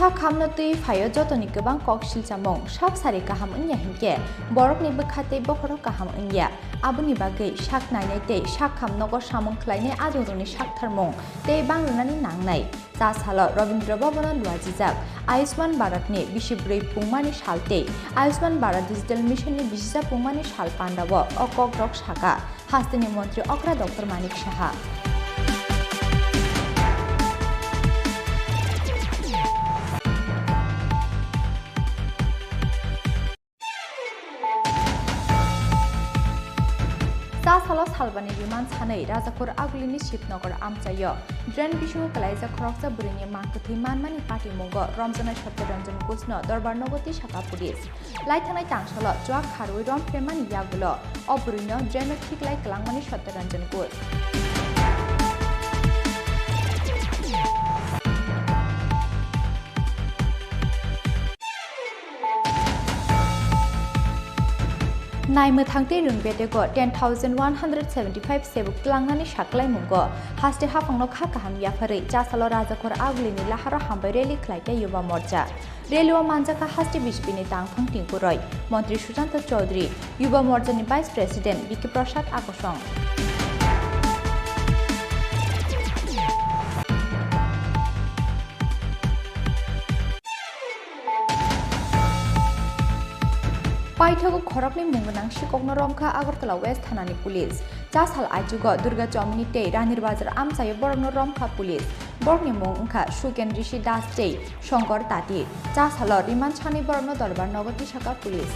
Sak hamno twi phaio jotoni kwbang kok silchamung, sab sari kaham wngya hinkhe borokni bwkha tei bokhorok kaham wngya. Aboni bagwi sak nainai tei sak ham nogo samung khlainai adongrokni saktharmung tei bang rwnani nangnai. Cha salo Rabindra Bhavan-o luajijak Ayushman Bharat-ni bisi bwrwi pungmani sal tei Ayushman Bharat Digital Mission-ni bisisa pungmani sal pandao o kokrok saka. Hasteni montri okra Doctor Manik Saha. Cha salo salbani biman sanwi Rajakhor Agulini Shivnagar amchaio drain bisingo kwlaijak khoroksa bwrwini mang kwthwi manmani patimungo romjaknai Satya Ranjan Ghoshno dorbar nogo tisaka police. Laithangnai tangsalo chuak kharwi rom phremani yagulo o bwrwino draino thiklai kwlangmani Satya Ranjan Ghosh. Naimwthang tei rwng bedego ten thousand one hundred seventy five sebuk tlangnani saklaimungo haste haphangno kha kaham yapharwi cha salo Rajakhor Agulini laharo hambai rally khlaikha Yuba Morcha. Rally-o manjakha haste B J P ni tangphang tingkuroi, Montri Sushanta Chowdhury, Yuba Morcha ni Vice President Biki Prasad Akosong. Paithago khoroknwi mung gwnang sikokno romkha Agartala West thanani police. Cha sal aichugo Durga Chowmini tei Ranir Bazar amchaio borokno romkha police. Borokni mung wngkha Suken Rishi Das tei Shongkor Tati. Cha salo remand sanwi borokno dorbar nogo tisaka police.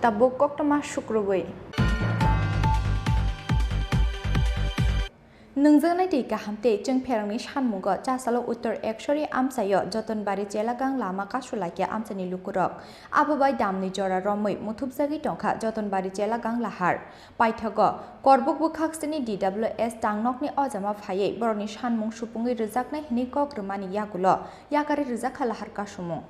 Tabuk koktwma sukrubwi. Nwngjaknai twi kaham tei chwngpherangni sanmungo cha salo Uttor Ekshori amchaio Jotonbari Chelagang lama kasu laikha amchaini lukurok. Abo bai damni jora romwi muthubjagwi tongkha Jotonbari Chelagang lahar. Paithago Korbuk bwkhaksini D W S tangnokni ojama phaiwi borokni sanmung supungwi rwjaknai hwnwi kok rwmani yagulo yakarwi rwjakha lahar kasumung.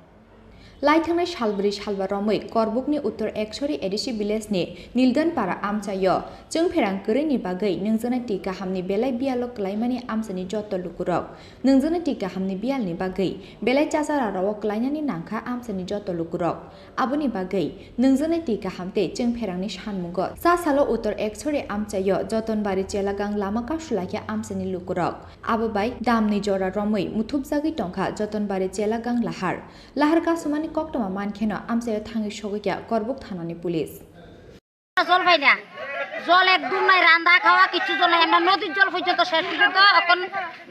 Laithangnai salbrwi salba romwi Korbukni Uttor Ekshori A D C village ni Nildan Para amchaio chwngpherang kwrwini bagwi nwngjaknai twi kahamni belai biyalo kwlaimani amchaini joto lukurok. Nwngjaknai twi kahamni biyalni bagwi belai chachara rao kwlainani nangkha amchaini joto lukurok. Aboni bagwi nwngjaknai twi kaham tei chwngpherangni sanmungo cha salo Uttor Ekshori amchaio Jotonbari Chelagang lama kasu laikha amchaini lukurok. Abo bai damni jora romwi muthubjagwi tongkha Jotonbari Chelagang lahar. Lahar kasumani koktwma mankheno amchaio thangwi sogwikha Korbuk thanani police. জল পাই না, জল একদম নাই, রান্না খাওয়া কিচ্ছু জল নাই। আমরা নদীর জল পর্যন্ত, শেষ পর্যন্ত এখন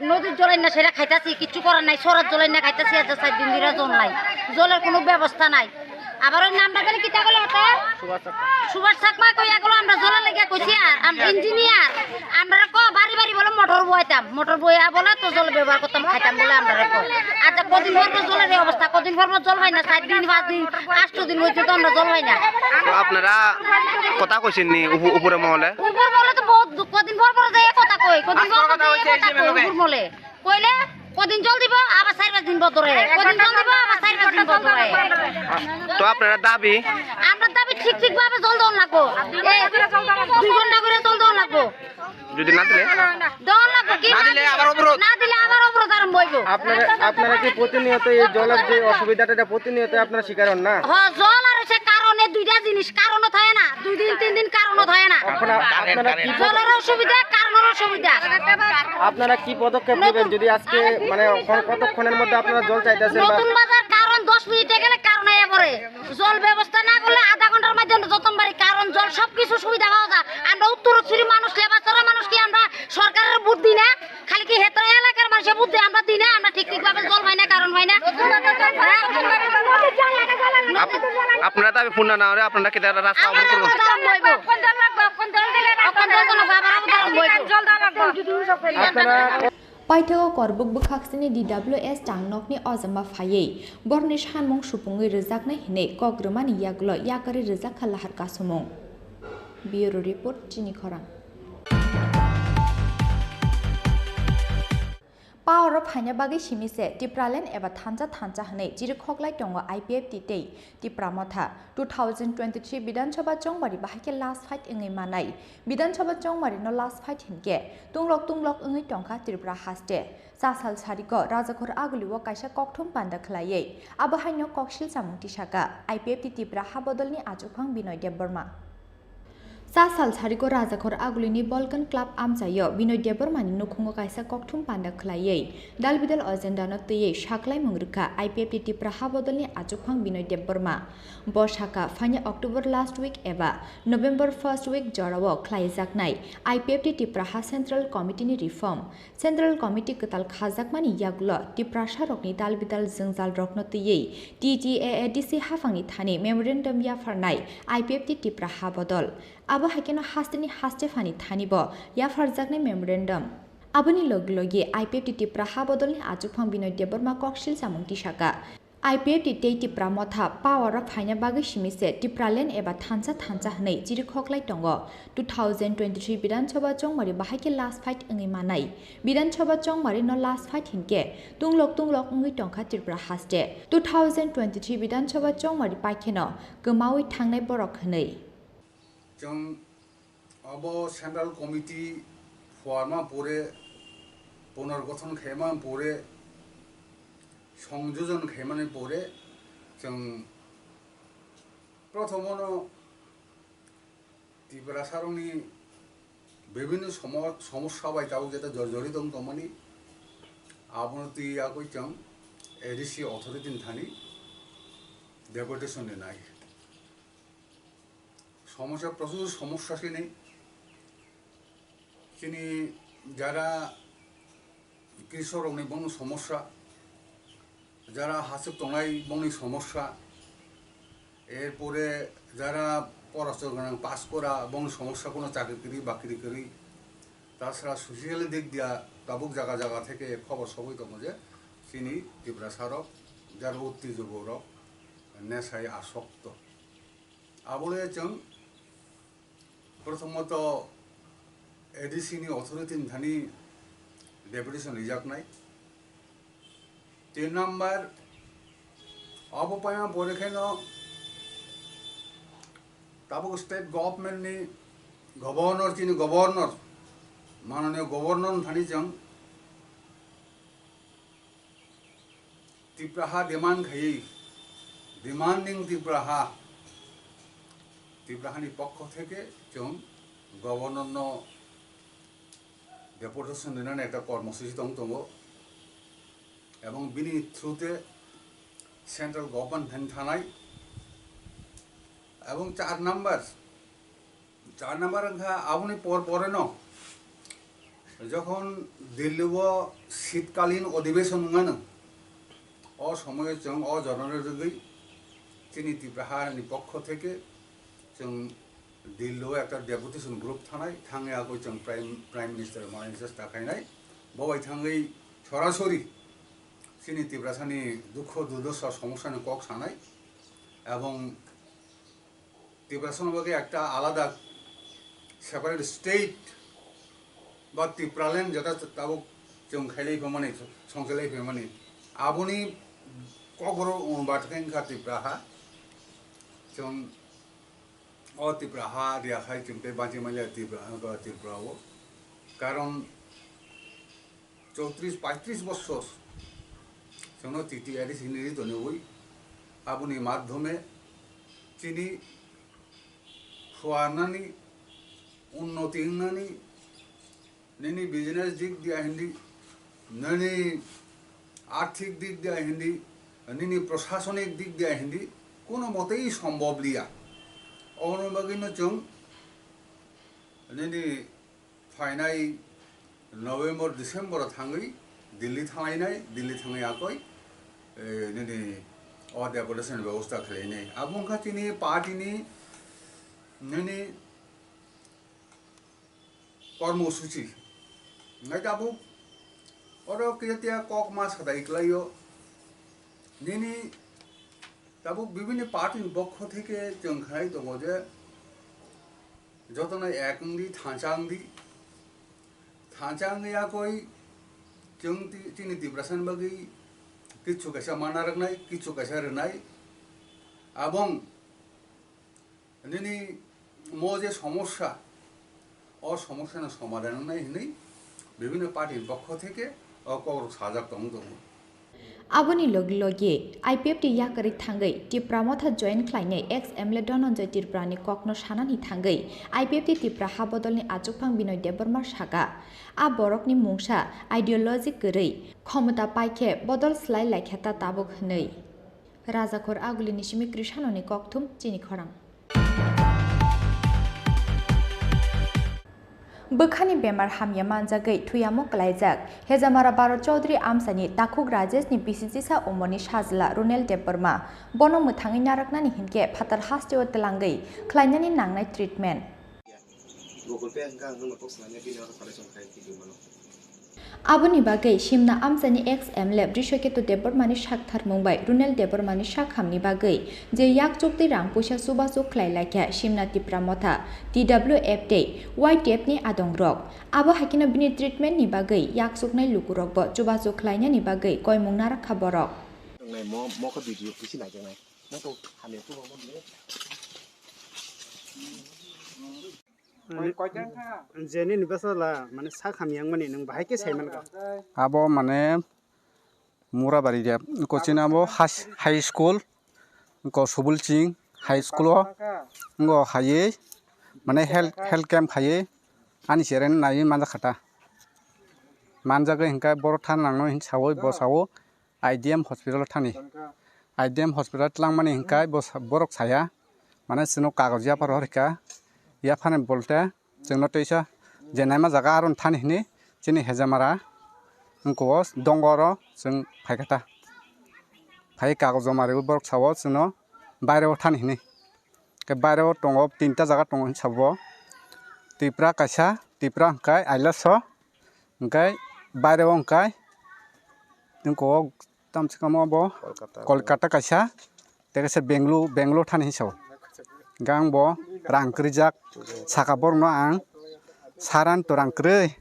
নদীর জল না, সেটা খাইতাছি, কিচ্ছু করার নাই। সরার জল না খাইতাছি, আজ চার দিন ধরে জল নাই, জলের কোনো ব্যবস্থা নাই। আবার ওই নামটা জানি কিতা বলে ওটা? সুভাষ চাকমা। সুভাষ চাকমা কই এগুলো আমরা জলের লেগে কইছি আর আমরা ইঞ্জিনিয়ার। আমরা কো বাড়ি বাড়ি বলে মোটর বইতাম, মোটর বইয়া বলে তো জল ব্যবহার করতাম, খাইতাম বলে আমরা কো। আচ্ছা, কদিন পর পর জলের এই অবস্থা, কদিন পর পর জল হয় না, চার দিন, পাঁচ দিন, আষ্ট দিন পর্যন্ত আমরা জল হয় না। তো আপনারা কথা কইছেন নি উপ-, উপরে মহলে? উপর মহলে তো বহুত দু-, কদিন পর পর যে কথা কই, কদিন পর পর যে কথা কই উপর মহলে। কইলে কদিন জল দিব, আবার চার পাঁচ দিন বদরে। কদিন জল দিব, আবার চার পাঁচ দিন বদরে। তো আপনারা দাবি? আমরা দাবি ঠিক ঠিক ভাবে জল দেওয়া লাগবো। এই দুই ঘন্টা করে জল দেওয়া লাগবো। যদি না দিলে? দেওয়া লাগবো কি? না দিলে আবার অবরোধ? না দিলে আবার অবরোধ আরম্ভ হইব। আপনারা, আপনারা কি প্রতিনিয়ত এই জলের যে অসুবিধাটা, এটা প্রতিনিয়ত আপনারা শিকার হন না? হ্যাঁ, জল আর সে কারণে দুইটা জিনিস, কারণও থাকে না, দুই দিন তিন দিন কারণও থাকে না। এখন আ-, আপনারা কি পদ- জলের অসুবিধা, কারণের অসুবিধা। আপনারা কি পদক্ষেপ নেবেন যদি আজকে, মানে, এখন কতক্ষণের মধ্যে আপনারা জল চাইতেছেন বা? নতুন বাজার কারণ দশ মিনিটে গেলে কারণ হয়ে পড়ে। জল ব্যবস্থা না করলে আধা ঘন্টার মধ্যে যতন বাড়ি, কারণ জল সবকিছু সুবিধা পাওয়া যায়। আমরা উত্তর শ্রী মানুষ, লেবাসরা মানুষ কি আমরা সরকারের ভোট দিই না? খালি কি হেতরা এলাকার মানুষের ভোট দিই আমরা দিই না? আমরা ঠিক ঠিক ভাবে জল পাই না, কারণ পাই না। হ্যাঁ? আপ-, আপনারা দাবি পূর্ণ না হলে আপনারা কি তারা রাস্তা অবরোধ করবেন? আবার আবার আরম্ভ হইব। অখন জল লাগবে, অখন জল দিলে অখন জল লাগবে, আবার আবার আরম্ভ হইব। Paithago Korbuk bwkhaksini D W S tangnokni ojama phaiwi borni sanmung supungwi rwjaknai hinwi kok rwmani yagulo yakarwi rwjakha lahar kasumung. Bureau Report, Chini Khorang. Power o phaina bagwi simi se Tipraland eba thansa thansa hwnwi chirikhok lai tongo I P F T tei Tipra Motha. Two thousand twenty-three Bidhan Sabha chongmari bahai khe last fight wngwi manai. Bidhan Sabha chongmari no last fight hinkhe tunglok tunglok wngwi tongkha Tripura haste. Cha sal sariko Rajakhor Aguli o kaisa kokthum panda khwlaiwi abo haino koksil chamung tisaka I P F T Tipra ha bodolni achukphang Binoy Debbarma. Cha sal sariko Rajakhor Agulini Balkan Club amchaio Binoy Debbarmani nukhungo kaisa kokthum panda khwlaiwi dalbidal agenda no twiwi saklaimung rwkha I P F T Tipra ha bodolni achukphang Binoy Debbarma. Bo sakha, phaini October last week eba November first week jorao khlaijaknai I P F T Tipra ha Central Committee ni reform, Central Committee kwtal khajakmani yagulo Tiprasarokni dalbidal jwngjalrokno twiwi T T A A D C haphangni thani memorandum yapharnai I P F T Tipra ha bodol. Abo hai kheno hasteni haste phani thani bo yapharjaknai memorandum. Aboni logi logi I P F T Tipra ha bodolni achukphang Binoy Debbarma koksil chamung tisaka. I P F T tei Tipra Motha power o phaina bagwi simi se Tipraland eba thansa thansa hwnwi chirikhok lai tongo. Two thousand twenty-three Bidhan Sabha chongmari bahai khe last fight wngwi manai. Bidhan Sabha chongmari no last fight hinkhe tunglok tunglok wngwi tongkha Tripura haste. Two thousand twenty-three Bidhan Sabha chongmari paikheno kwmawi thangnai borok hwnwi. Chwng abo Central Committee phuarma pore, punorgothon khaima pore, songjojon khaimani pore, chwng prothomono Tiprasarokni bibhinno somo-, somosya bai tabuk jeta jor-, jorito wng tongmani, abono twi yagwi chwng A D C authority ni thani deputation rinai. Somosya, prochur somosya sini. Chini jara krisokrokni bongni somosya, jara hachwk tongnai bongni somosya, erpore jara porasona gwnang pass kora bongni somosya, kono chakri kwrwi bakri kwrwi. Tasara social dik dia tabuk jaga jaga theke khobor sogwi tongo je chini Tiprasarok jara uttijogo rok nesai asokto. Abole chwng prothomoto A D C ni authority ni thani deputation rijaknai. Tin number, abo paima pore kheno tabuk state government ni governor, chini governor, mananiya governor ni thani chwng Tipraha demand khaiwi, demanding Tipraha, Tiprahani pokkho theke chwng governor no deputation rinani ekta kormosuchi tong tongo, ebong bini through te central government thani thanai, ebong char number, Char number wngkha aboni por poreno jokhon Delhi o shitkalin odhibeshon wngmano, o somoyo chwng o jornano rwgwi chini Tipraha ni pokkho theke chwng Delhi o ekta deputation group thanai, thangwi agoi chwng Prime, Prime Minister manaina chesta khainai, bo bai thangwi sorasori chini Tiprasani dukho durdosa somosyani kok sanai, ebong Tiprasano bagwi ekta alada separate state ba Tipraland jeta tabuk chwng khailai phaimani, songchailai phaimani, aboni kokborok wngba thwkhe wngkha Tipraha. Chwng o Tipraha riya khai chwng tei bachwi manya Tripura, Tripura o. Karon chowtris paitris bossor chwngno T T A D C hinwi tonwi, aboni madhyome chini phuarnani, unnoti wngnani, nini business dik dia hindi, nini arthik dik dia hindi, nini prosasonik dik dia hindi, kono motei sombhob liya. Oboni bagwino chwng nini phainai November, December o thangwi Delhi thanglainai, Delhi thangwi akoi, eh, nini o deputation ni bebosta khlainai. Abo wngkha chini party ni nini kormosuchi. Nai tabuk oro kiya tiya kok ma sadai klaio. Nini tabuk bibini party ni pokho theke chwng khnai tongo je jotono ek wngdi, thansa wngdi. Thansa wngwi yakoi chwng ti-, chini Tiprasani bagwi kichu kaisa mana rwknai, kichu kaisa rwnai. Abong nini mo je somosya, o somosyano somadhan wngnai hwnwi bibhinno party ni pokho theke o kokrok sajak tong tongo. Aboni logi logi I P F T yakarwi thangwi Tipra Motha join khlainai ex M L A Dhananjay Tripura ni kokno sanani thangwi I P F T Tipra ha bodolni achukphang Binoy Debbarma saka, a borokni mungsa ideology kwrwi khomota paikhe bodol slai laikha ta tabuk hwnwi. Rajakhor Agulini simi Krishanoni kokthum chini khorang. Bwkhani bemar hamya manjagwi thuyamo kwlaijak Hejamara Baro Chaudhary amchaini takhuk Rajeshni bisi chisa umorni sajla Runel Debbarma. Bono mwthangwi narwknani hinkhe phatar hasteo twlangwi khlainani nangnai treatment. Google Pay hwnkha ang nwngno tok swlainai, bini oro salai chong khai video mano. Aboni bagwi Simna amchaini ex M L A Brishaketu Debbarmani saktharmung bai Runel Debbarmani sakhamni bagwi je yak chuktwi rang puisa chubachu khlai laikha Simna Tipra Motha, T W F tei Y T F ni adongrok. Abo hai kheno bini treatment ni bagwi yak chuknai lukurokbo chubachu khlainani bagwi koimung narakha borok. Tongnai mo, mo khe video kisi naijaknai. Mo to hamya tu mo. Jeni ni bwsajla mane sak hamya wngmani nwng bahai khe sai mankha. Abo mane Murabari de coaching abo has-, high school ko Subulching high school o ngo haywi mane health, health camp haywi ani cheren naiwi manjakha ta. Manjagwi hinkhe borok thang nangno hin sawi bo sao. I D M hospital thani. I D M hospital twlangmani hinkhe bo sa-, borok saya, mane chwngno kagoj yaphar hor kha, yaphani bolte chwngno teisa je naima jaga aro thani hini chini Hejamara wngkho o dongo oro chwng phaikha ta. Phai kagoj joma rwi borok sao chwngno baire o thani hini. Khe baire o tongo tinta jaga tongo hinwi sabo. Tipra kaisa, Tipra hwnkhe Ailaso, hwnkhe baire o hwnkhe wngkho o tamchikamo bo Kolkata. Kolkata kaisa, tei kaisa Benglu-, Benglu thani hinwi sabo. Hwnkhe ang bo rang kwrwijak saka borokno ang saran to rang kwrwi.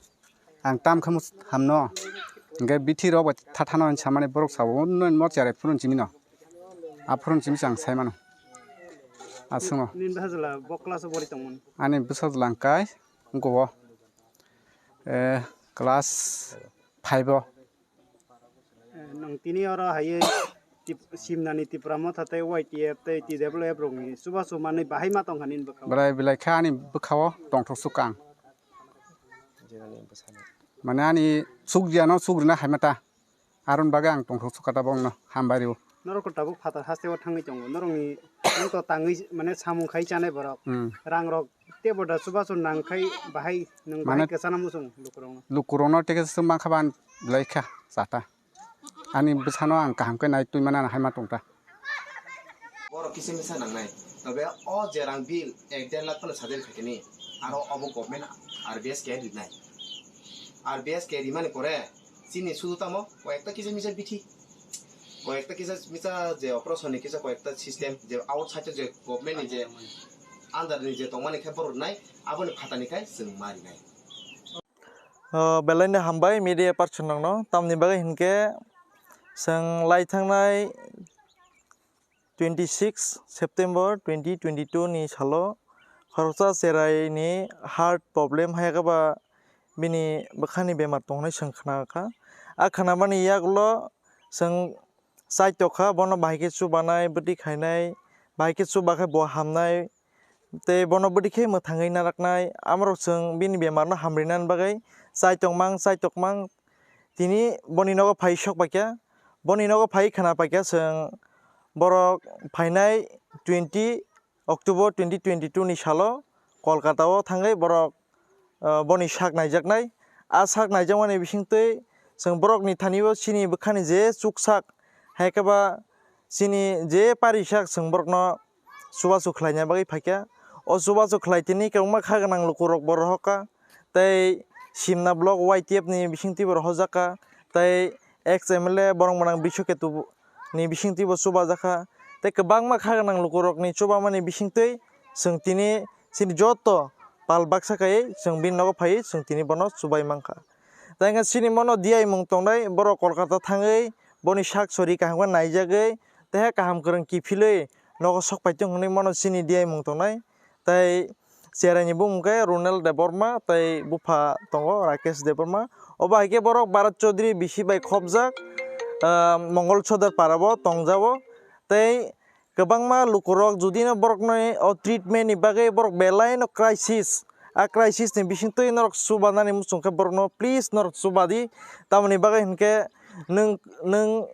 Ang tam khe hamno. Hingke bithi rok bai thathano hinwi samani borok sabo, "Nini mo cherai phuruni simi no." A phuruni simi se ang sai mano. Aswk no. Nini bwsajla bo class o bori tongmani? Ani bwsajla hingkai wngkha o, eh, class five o. Eh, nwng tini oro hai Tip-, Simnani Tipra Motha tei Y T F tei T W F rokni chubachu manwi bahai ma tongkha nini bwkhao? Bwrai belai khe ani bwkhao tongthok sukha ang. Mane ani sukjiyano sukrina hai mata. Aroni bagwi ang tongthok sukha tabok no hambai rw. Norok tabuk phatar hasteo thangwi tongo. Norokni nwng to tangwi mane samung khai chanai borok. Hmm. Rang rok tei bo da chubachu nang khai bahai nwng bahai Mane kwchana muchung lukurokno. Lukurokno tei khe swk mankha ba ang belai kha chata. Ani bwsano ang kaham khe nai twi mano, ano hai ma tong ta. Borok kisa misa nangnai. Tobe o je rang bill ek der lakh phano sajani khaikhe ni, aro obo government R B S K rinai. R B S K rimani pore chini sudu tamo koyekta kisa misa bithi, koyekta kisa misa je operation ni kisa koyekta system je outside je government ni je under ni je tongmani khe borok rinai, aboni phatani khai chwng ma rinai. O, belaino hambai media person rokno. Tamni bagwi hinkhe chwng lai thangnai twenty six September twenty twenty two ni salo khoroksa cherai ni heart problem hai khe ba bini bwkhani bemar tong hinwi chwng khna kha. A khnamani yagulo chwng chai tokha, bono bahai khe chubanai, bwtwi khainai, bahai khe chuba khe bo hamnai, tei bono bwtwi khe mwthangwi naraknai. Amorok chwng bini bemarno hamrinani bagwi chai tongmang, chai tokmang. Tini boni nogo phai sok paikha, boni nogo phai khna paikha chwng borok phainai twenty October twenty twenty two ni salo Kolkata o thangwi borok, ah, boni sak naijaknai. A sak naijakmani bisingtwi chwng borokni thani o chini bwkhani je chuksak, hai khe ba chini je parisak chwng borokno chubachu khlaina bagwi phaikha. O chubachu khlai tini kwbangma kha gwnang lukurok bo rohorkha. Tei Simna block Y T F ni bisingtwi bo rohorjak kha, tei ex M L A borok mwnang Biswaketu ni bisingtwi bo chubajakha, tei kwbangma kha gwnang lukurokni chubamani bisingtwi chwng tini chini joto pal baksa khaiwi chwng bini nogo phaiwi chwng tini bono chubai mankha. Tei hwnkhe chini bono diyaimung tongnai, borok Kolkata thangwi boni sak sori kaham khe naijagwi tei kaham kwrwng kiphilwi nogo sok paitong hwnwi bono chini diyaimung tongnai. Tei cheraini bumung khe Ronel Debbarma tei bupha tongo Rakesh Debbarma. Obo hai khe borok Bharat Chaudhary bisi bai khopjak, ah, Mongol Sodar parao tongjago. Tei kwbangma lukurok judino borokni o treatment ni bagwi borok belai no crisis. A crisis ni bisingtwi norok chubanani muchung khe borokno please norok chubadi. Tamoni bagwi hinkhe nwng, nwng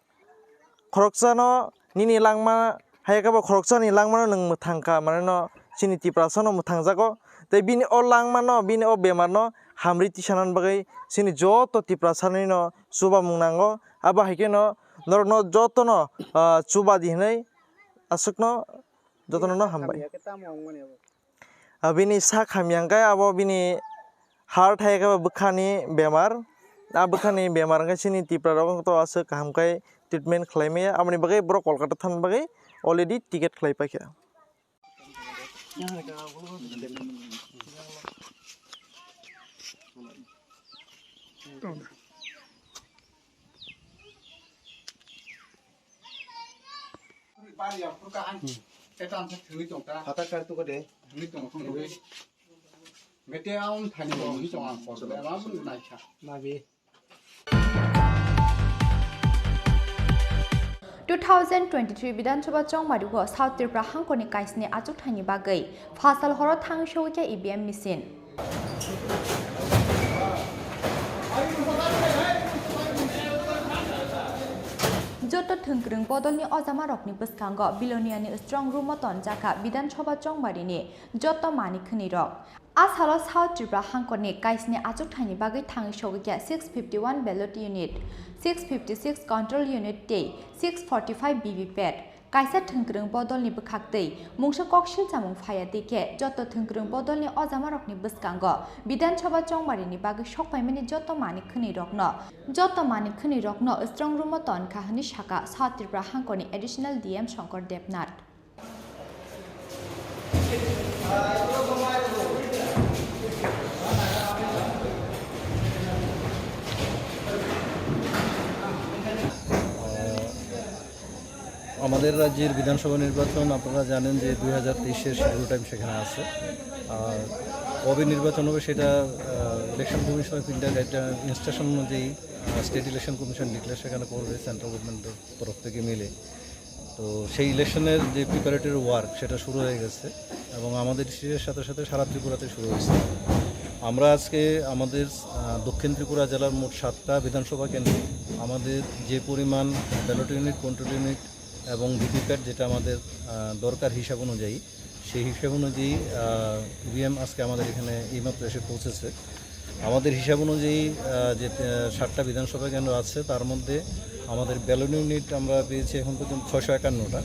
khoroksano nini langma, hai khe bo khoroksani langmano nwng mwthang kha, mane no chini Tiprasano mwthangjago. Tei bini o langmano, bini o bemarno hamri tisanani bagwi chini joto Tiprasani no chubamung nango. Abo hai khe no norokno jotono, ah, chubadi hinwi aswkno jotono no hambai. Hamya khe tamo wngmani abo? Ah, bini sak hamya hwnkhe abo bini heart hai khe bwkhani bemar. A bwkhani bemar hwnkhe chini Tipra rok to aswk kaham khe treatment khlai maya. Aboni bagwi borok Kolkata thangna bagwi already ticket khlai paikha. Phatar kar tuka de. Thangwi tong, thangwi. Mete aum thani bo, hwnwi tong ang, kol bai ma bun naikha. Nabi. Two thousand twenty-three Bidhan Sabha chongmari o South Tripura hangkoni kaisni achukthani bagwi phasal horo thangwi sogwi kha E V M machine. Joto thwngkwrwng bodolni ojamarokni bwskango Biloniani strong room o tonjakha Bidhan Sabha chongmarini joto mani khwnirok. A salo South Tripura hangkorni kaisni achukthani bagwi thangwi sogwi kha six fifty one ballot unit, six fifty six control unit tei six forty five V V P A T. Kaisa thwngkwrwng bodolni bwkhaktwi mungsa koksil chamung phaiya tei khe joto thwngkwrwng bodolni ojamarokni bwskango Bidhan Sabha chongmarini bagwi sokpaimani joto mani khwnirokno, joto mani khwnirokno strong room o tonkha hwnwi sakha South Tripura hangkorni Additional D M Shankar Debnath. আমাদের রাজ্যের বিধানসভা নির্বাচন আপনারা জানেন যে দুই হাজার তেইশের শিডিউল টাইম সেখানে আছে। আর কবে নির্বাচন হবে সেটা, আহ, ইলেকশন কমিশন অফ ইন্ডিয়ার গাইডলাইন, ইনস্ট্রাকশন অনুযায়ী, আহ, স্টেট ইলেকশন কমিশন ডিক্লেয়ার সেখানে করবে সেন্ট্রাল গভর্নমেন্টের তরফ থেকে মিলে। তো সেই ইলেকশনের যে প্রিপারেটরি ওয়ার্ক সেটা শুরু হয়ে গেছে এবং আমাদের ডিস্ট্রিক্টের সাথে সাথে সারা ত্রিপুরাতে শুরু হয়েছে। আমরা আজকে আমাদের, আহ, দক্ষিণ ত্রিপুরা জেলার মোট সাতটা বিধানসভা কেন্দ্রে আমাদের যে পরিমাণ ব্যালট ইউনিট, কন্ট্রোল ইউনিট এবং ভিভিপ্যাট যেটা আমাদের, আহ, দরকার হিসাব অনুযায়ী, সেই হিসাব অনুযায়ী, আহ, ইভিএম আজকে আমাদের এখানে এইমাত্র এসে পৌঁছেছে। আমাদের হিসাব অনুযায়ী, আহ, যে, আহ, সাতটা বিধানসভা কেন্দ্র আছে, তার মধ্যে আমাদের ব্যালট ইউনিট আমরা পেয়েছি এখন পর্যন্ত ছয়শো একান্নটা,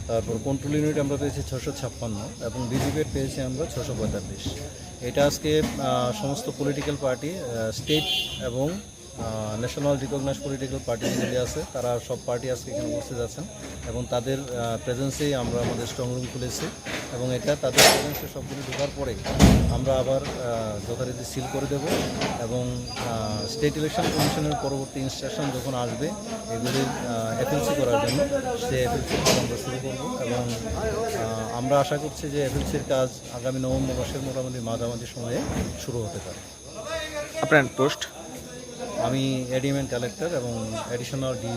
তারপর কন্ট্রোল ইউনিট আমরা পেয়েছি ছয়শো ছাপ্পান্ন এবং ভিভিপ্যাট পেয়েছি আমরা ছয়শো পঁয়তাল্লিশ। এটা আজকে, আহ, সমস্ত পলিটিক্যাল পার্টি, আহ, স্টেট এবং আহ, ন্যাশনাল রিকগনাইজ পলিটিক্যাল পার্টি যেগুলি আছে, তারা সব পার্টি আজকে এখানে উপস্থিত আছেন এবং তাদের, আহ, প্রেজেন্সেই আমরা আমাদের স্ট্রং রুম খুলেছি এবং এটা তাদের প্রেজেন্সে সবগুলি ঢোকার পরেই আমরা আবার, আহ, যথারীতি সিল করে দেব এবং, আহ, স্টেট ইলেকশন কমিশনের পরবর্তী ইনস্ট্রাকশন যখন আসবে এগুলির, আহ, এফএলসি করার জন্য, সেই এফএলসি আমরা শুরু করব এবং, আহ, আমরা আশা করছি যে এফএলসির কাজ আগামী নভেম্বর মাসের মোটামুটি মাঝামাঝি সময়ে শুরু হতে পারে। আপনার পোস্ট? আমি এডিএম অ্যান্ড কালেক্টর এবং অ্যাডিশনাল ডিইউ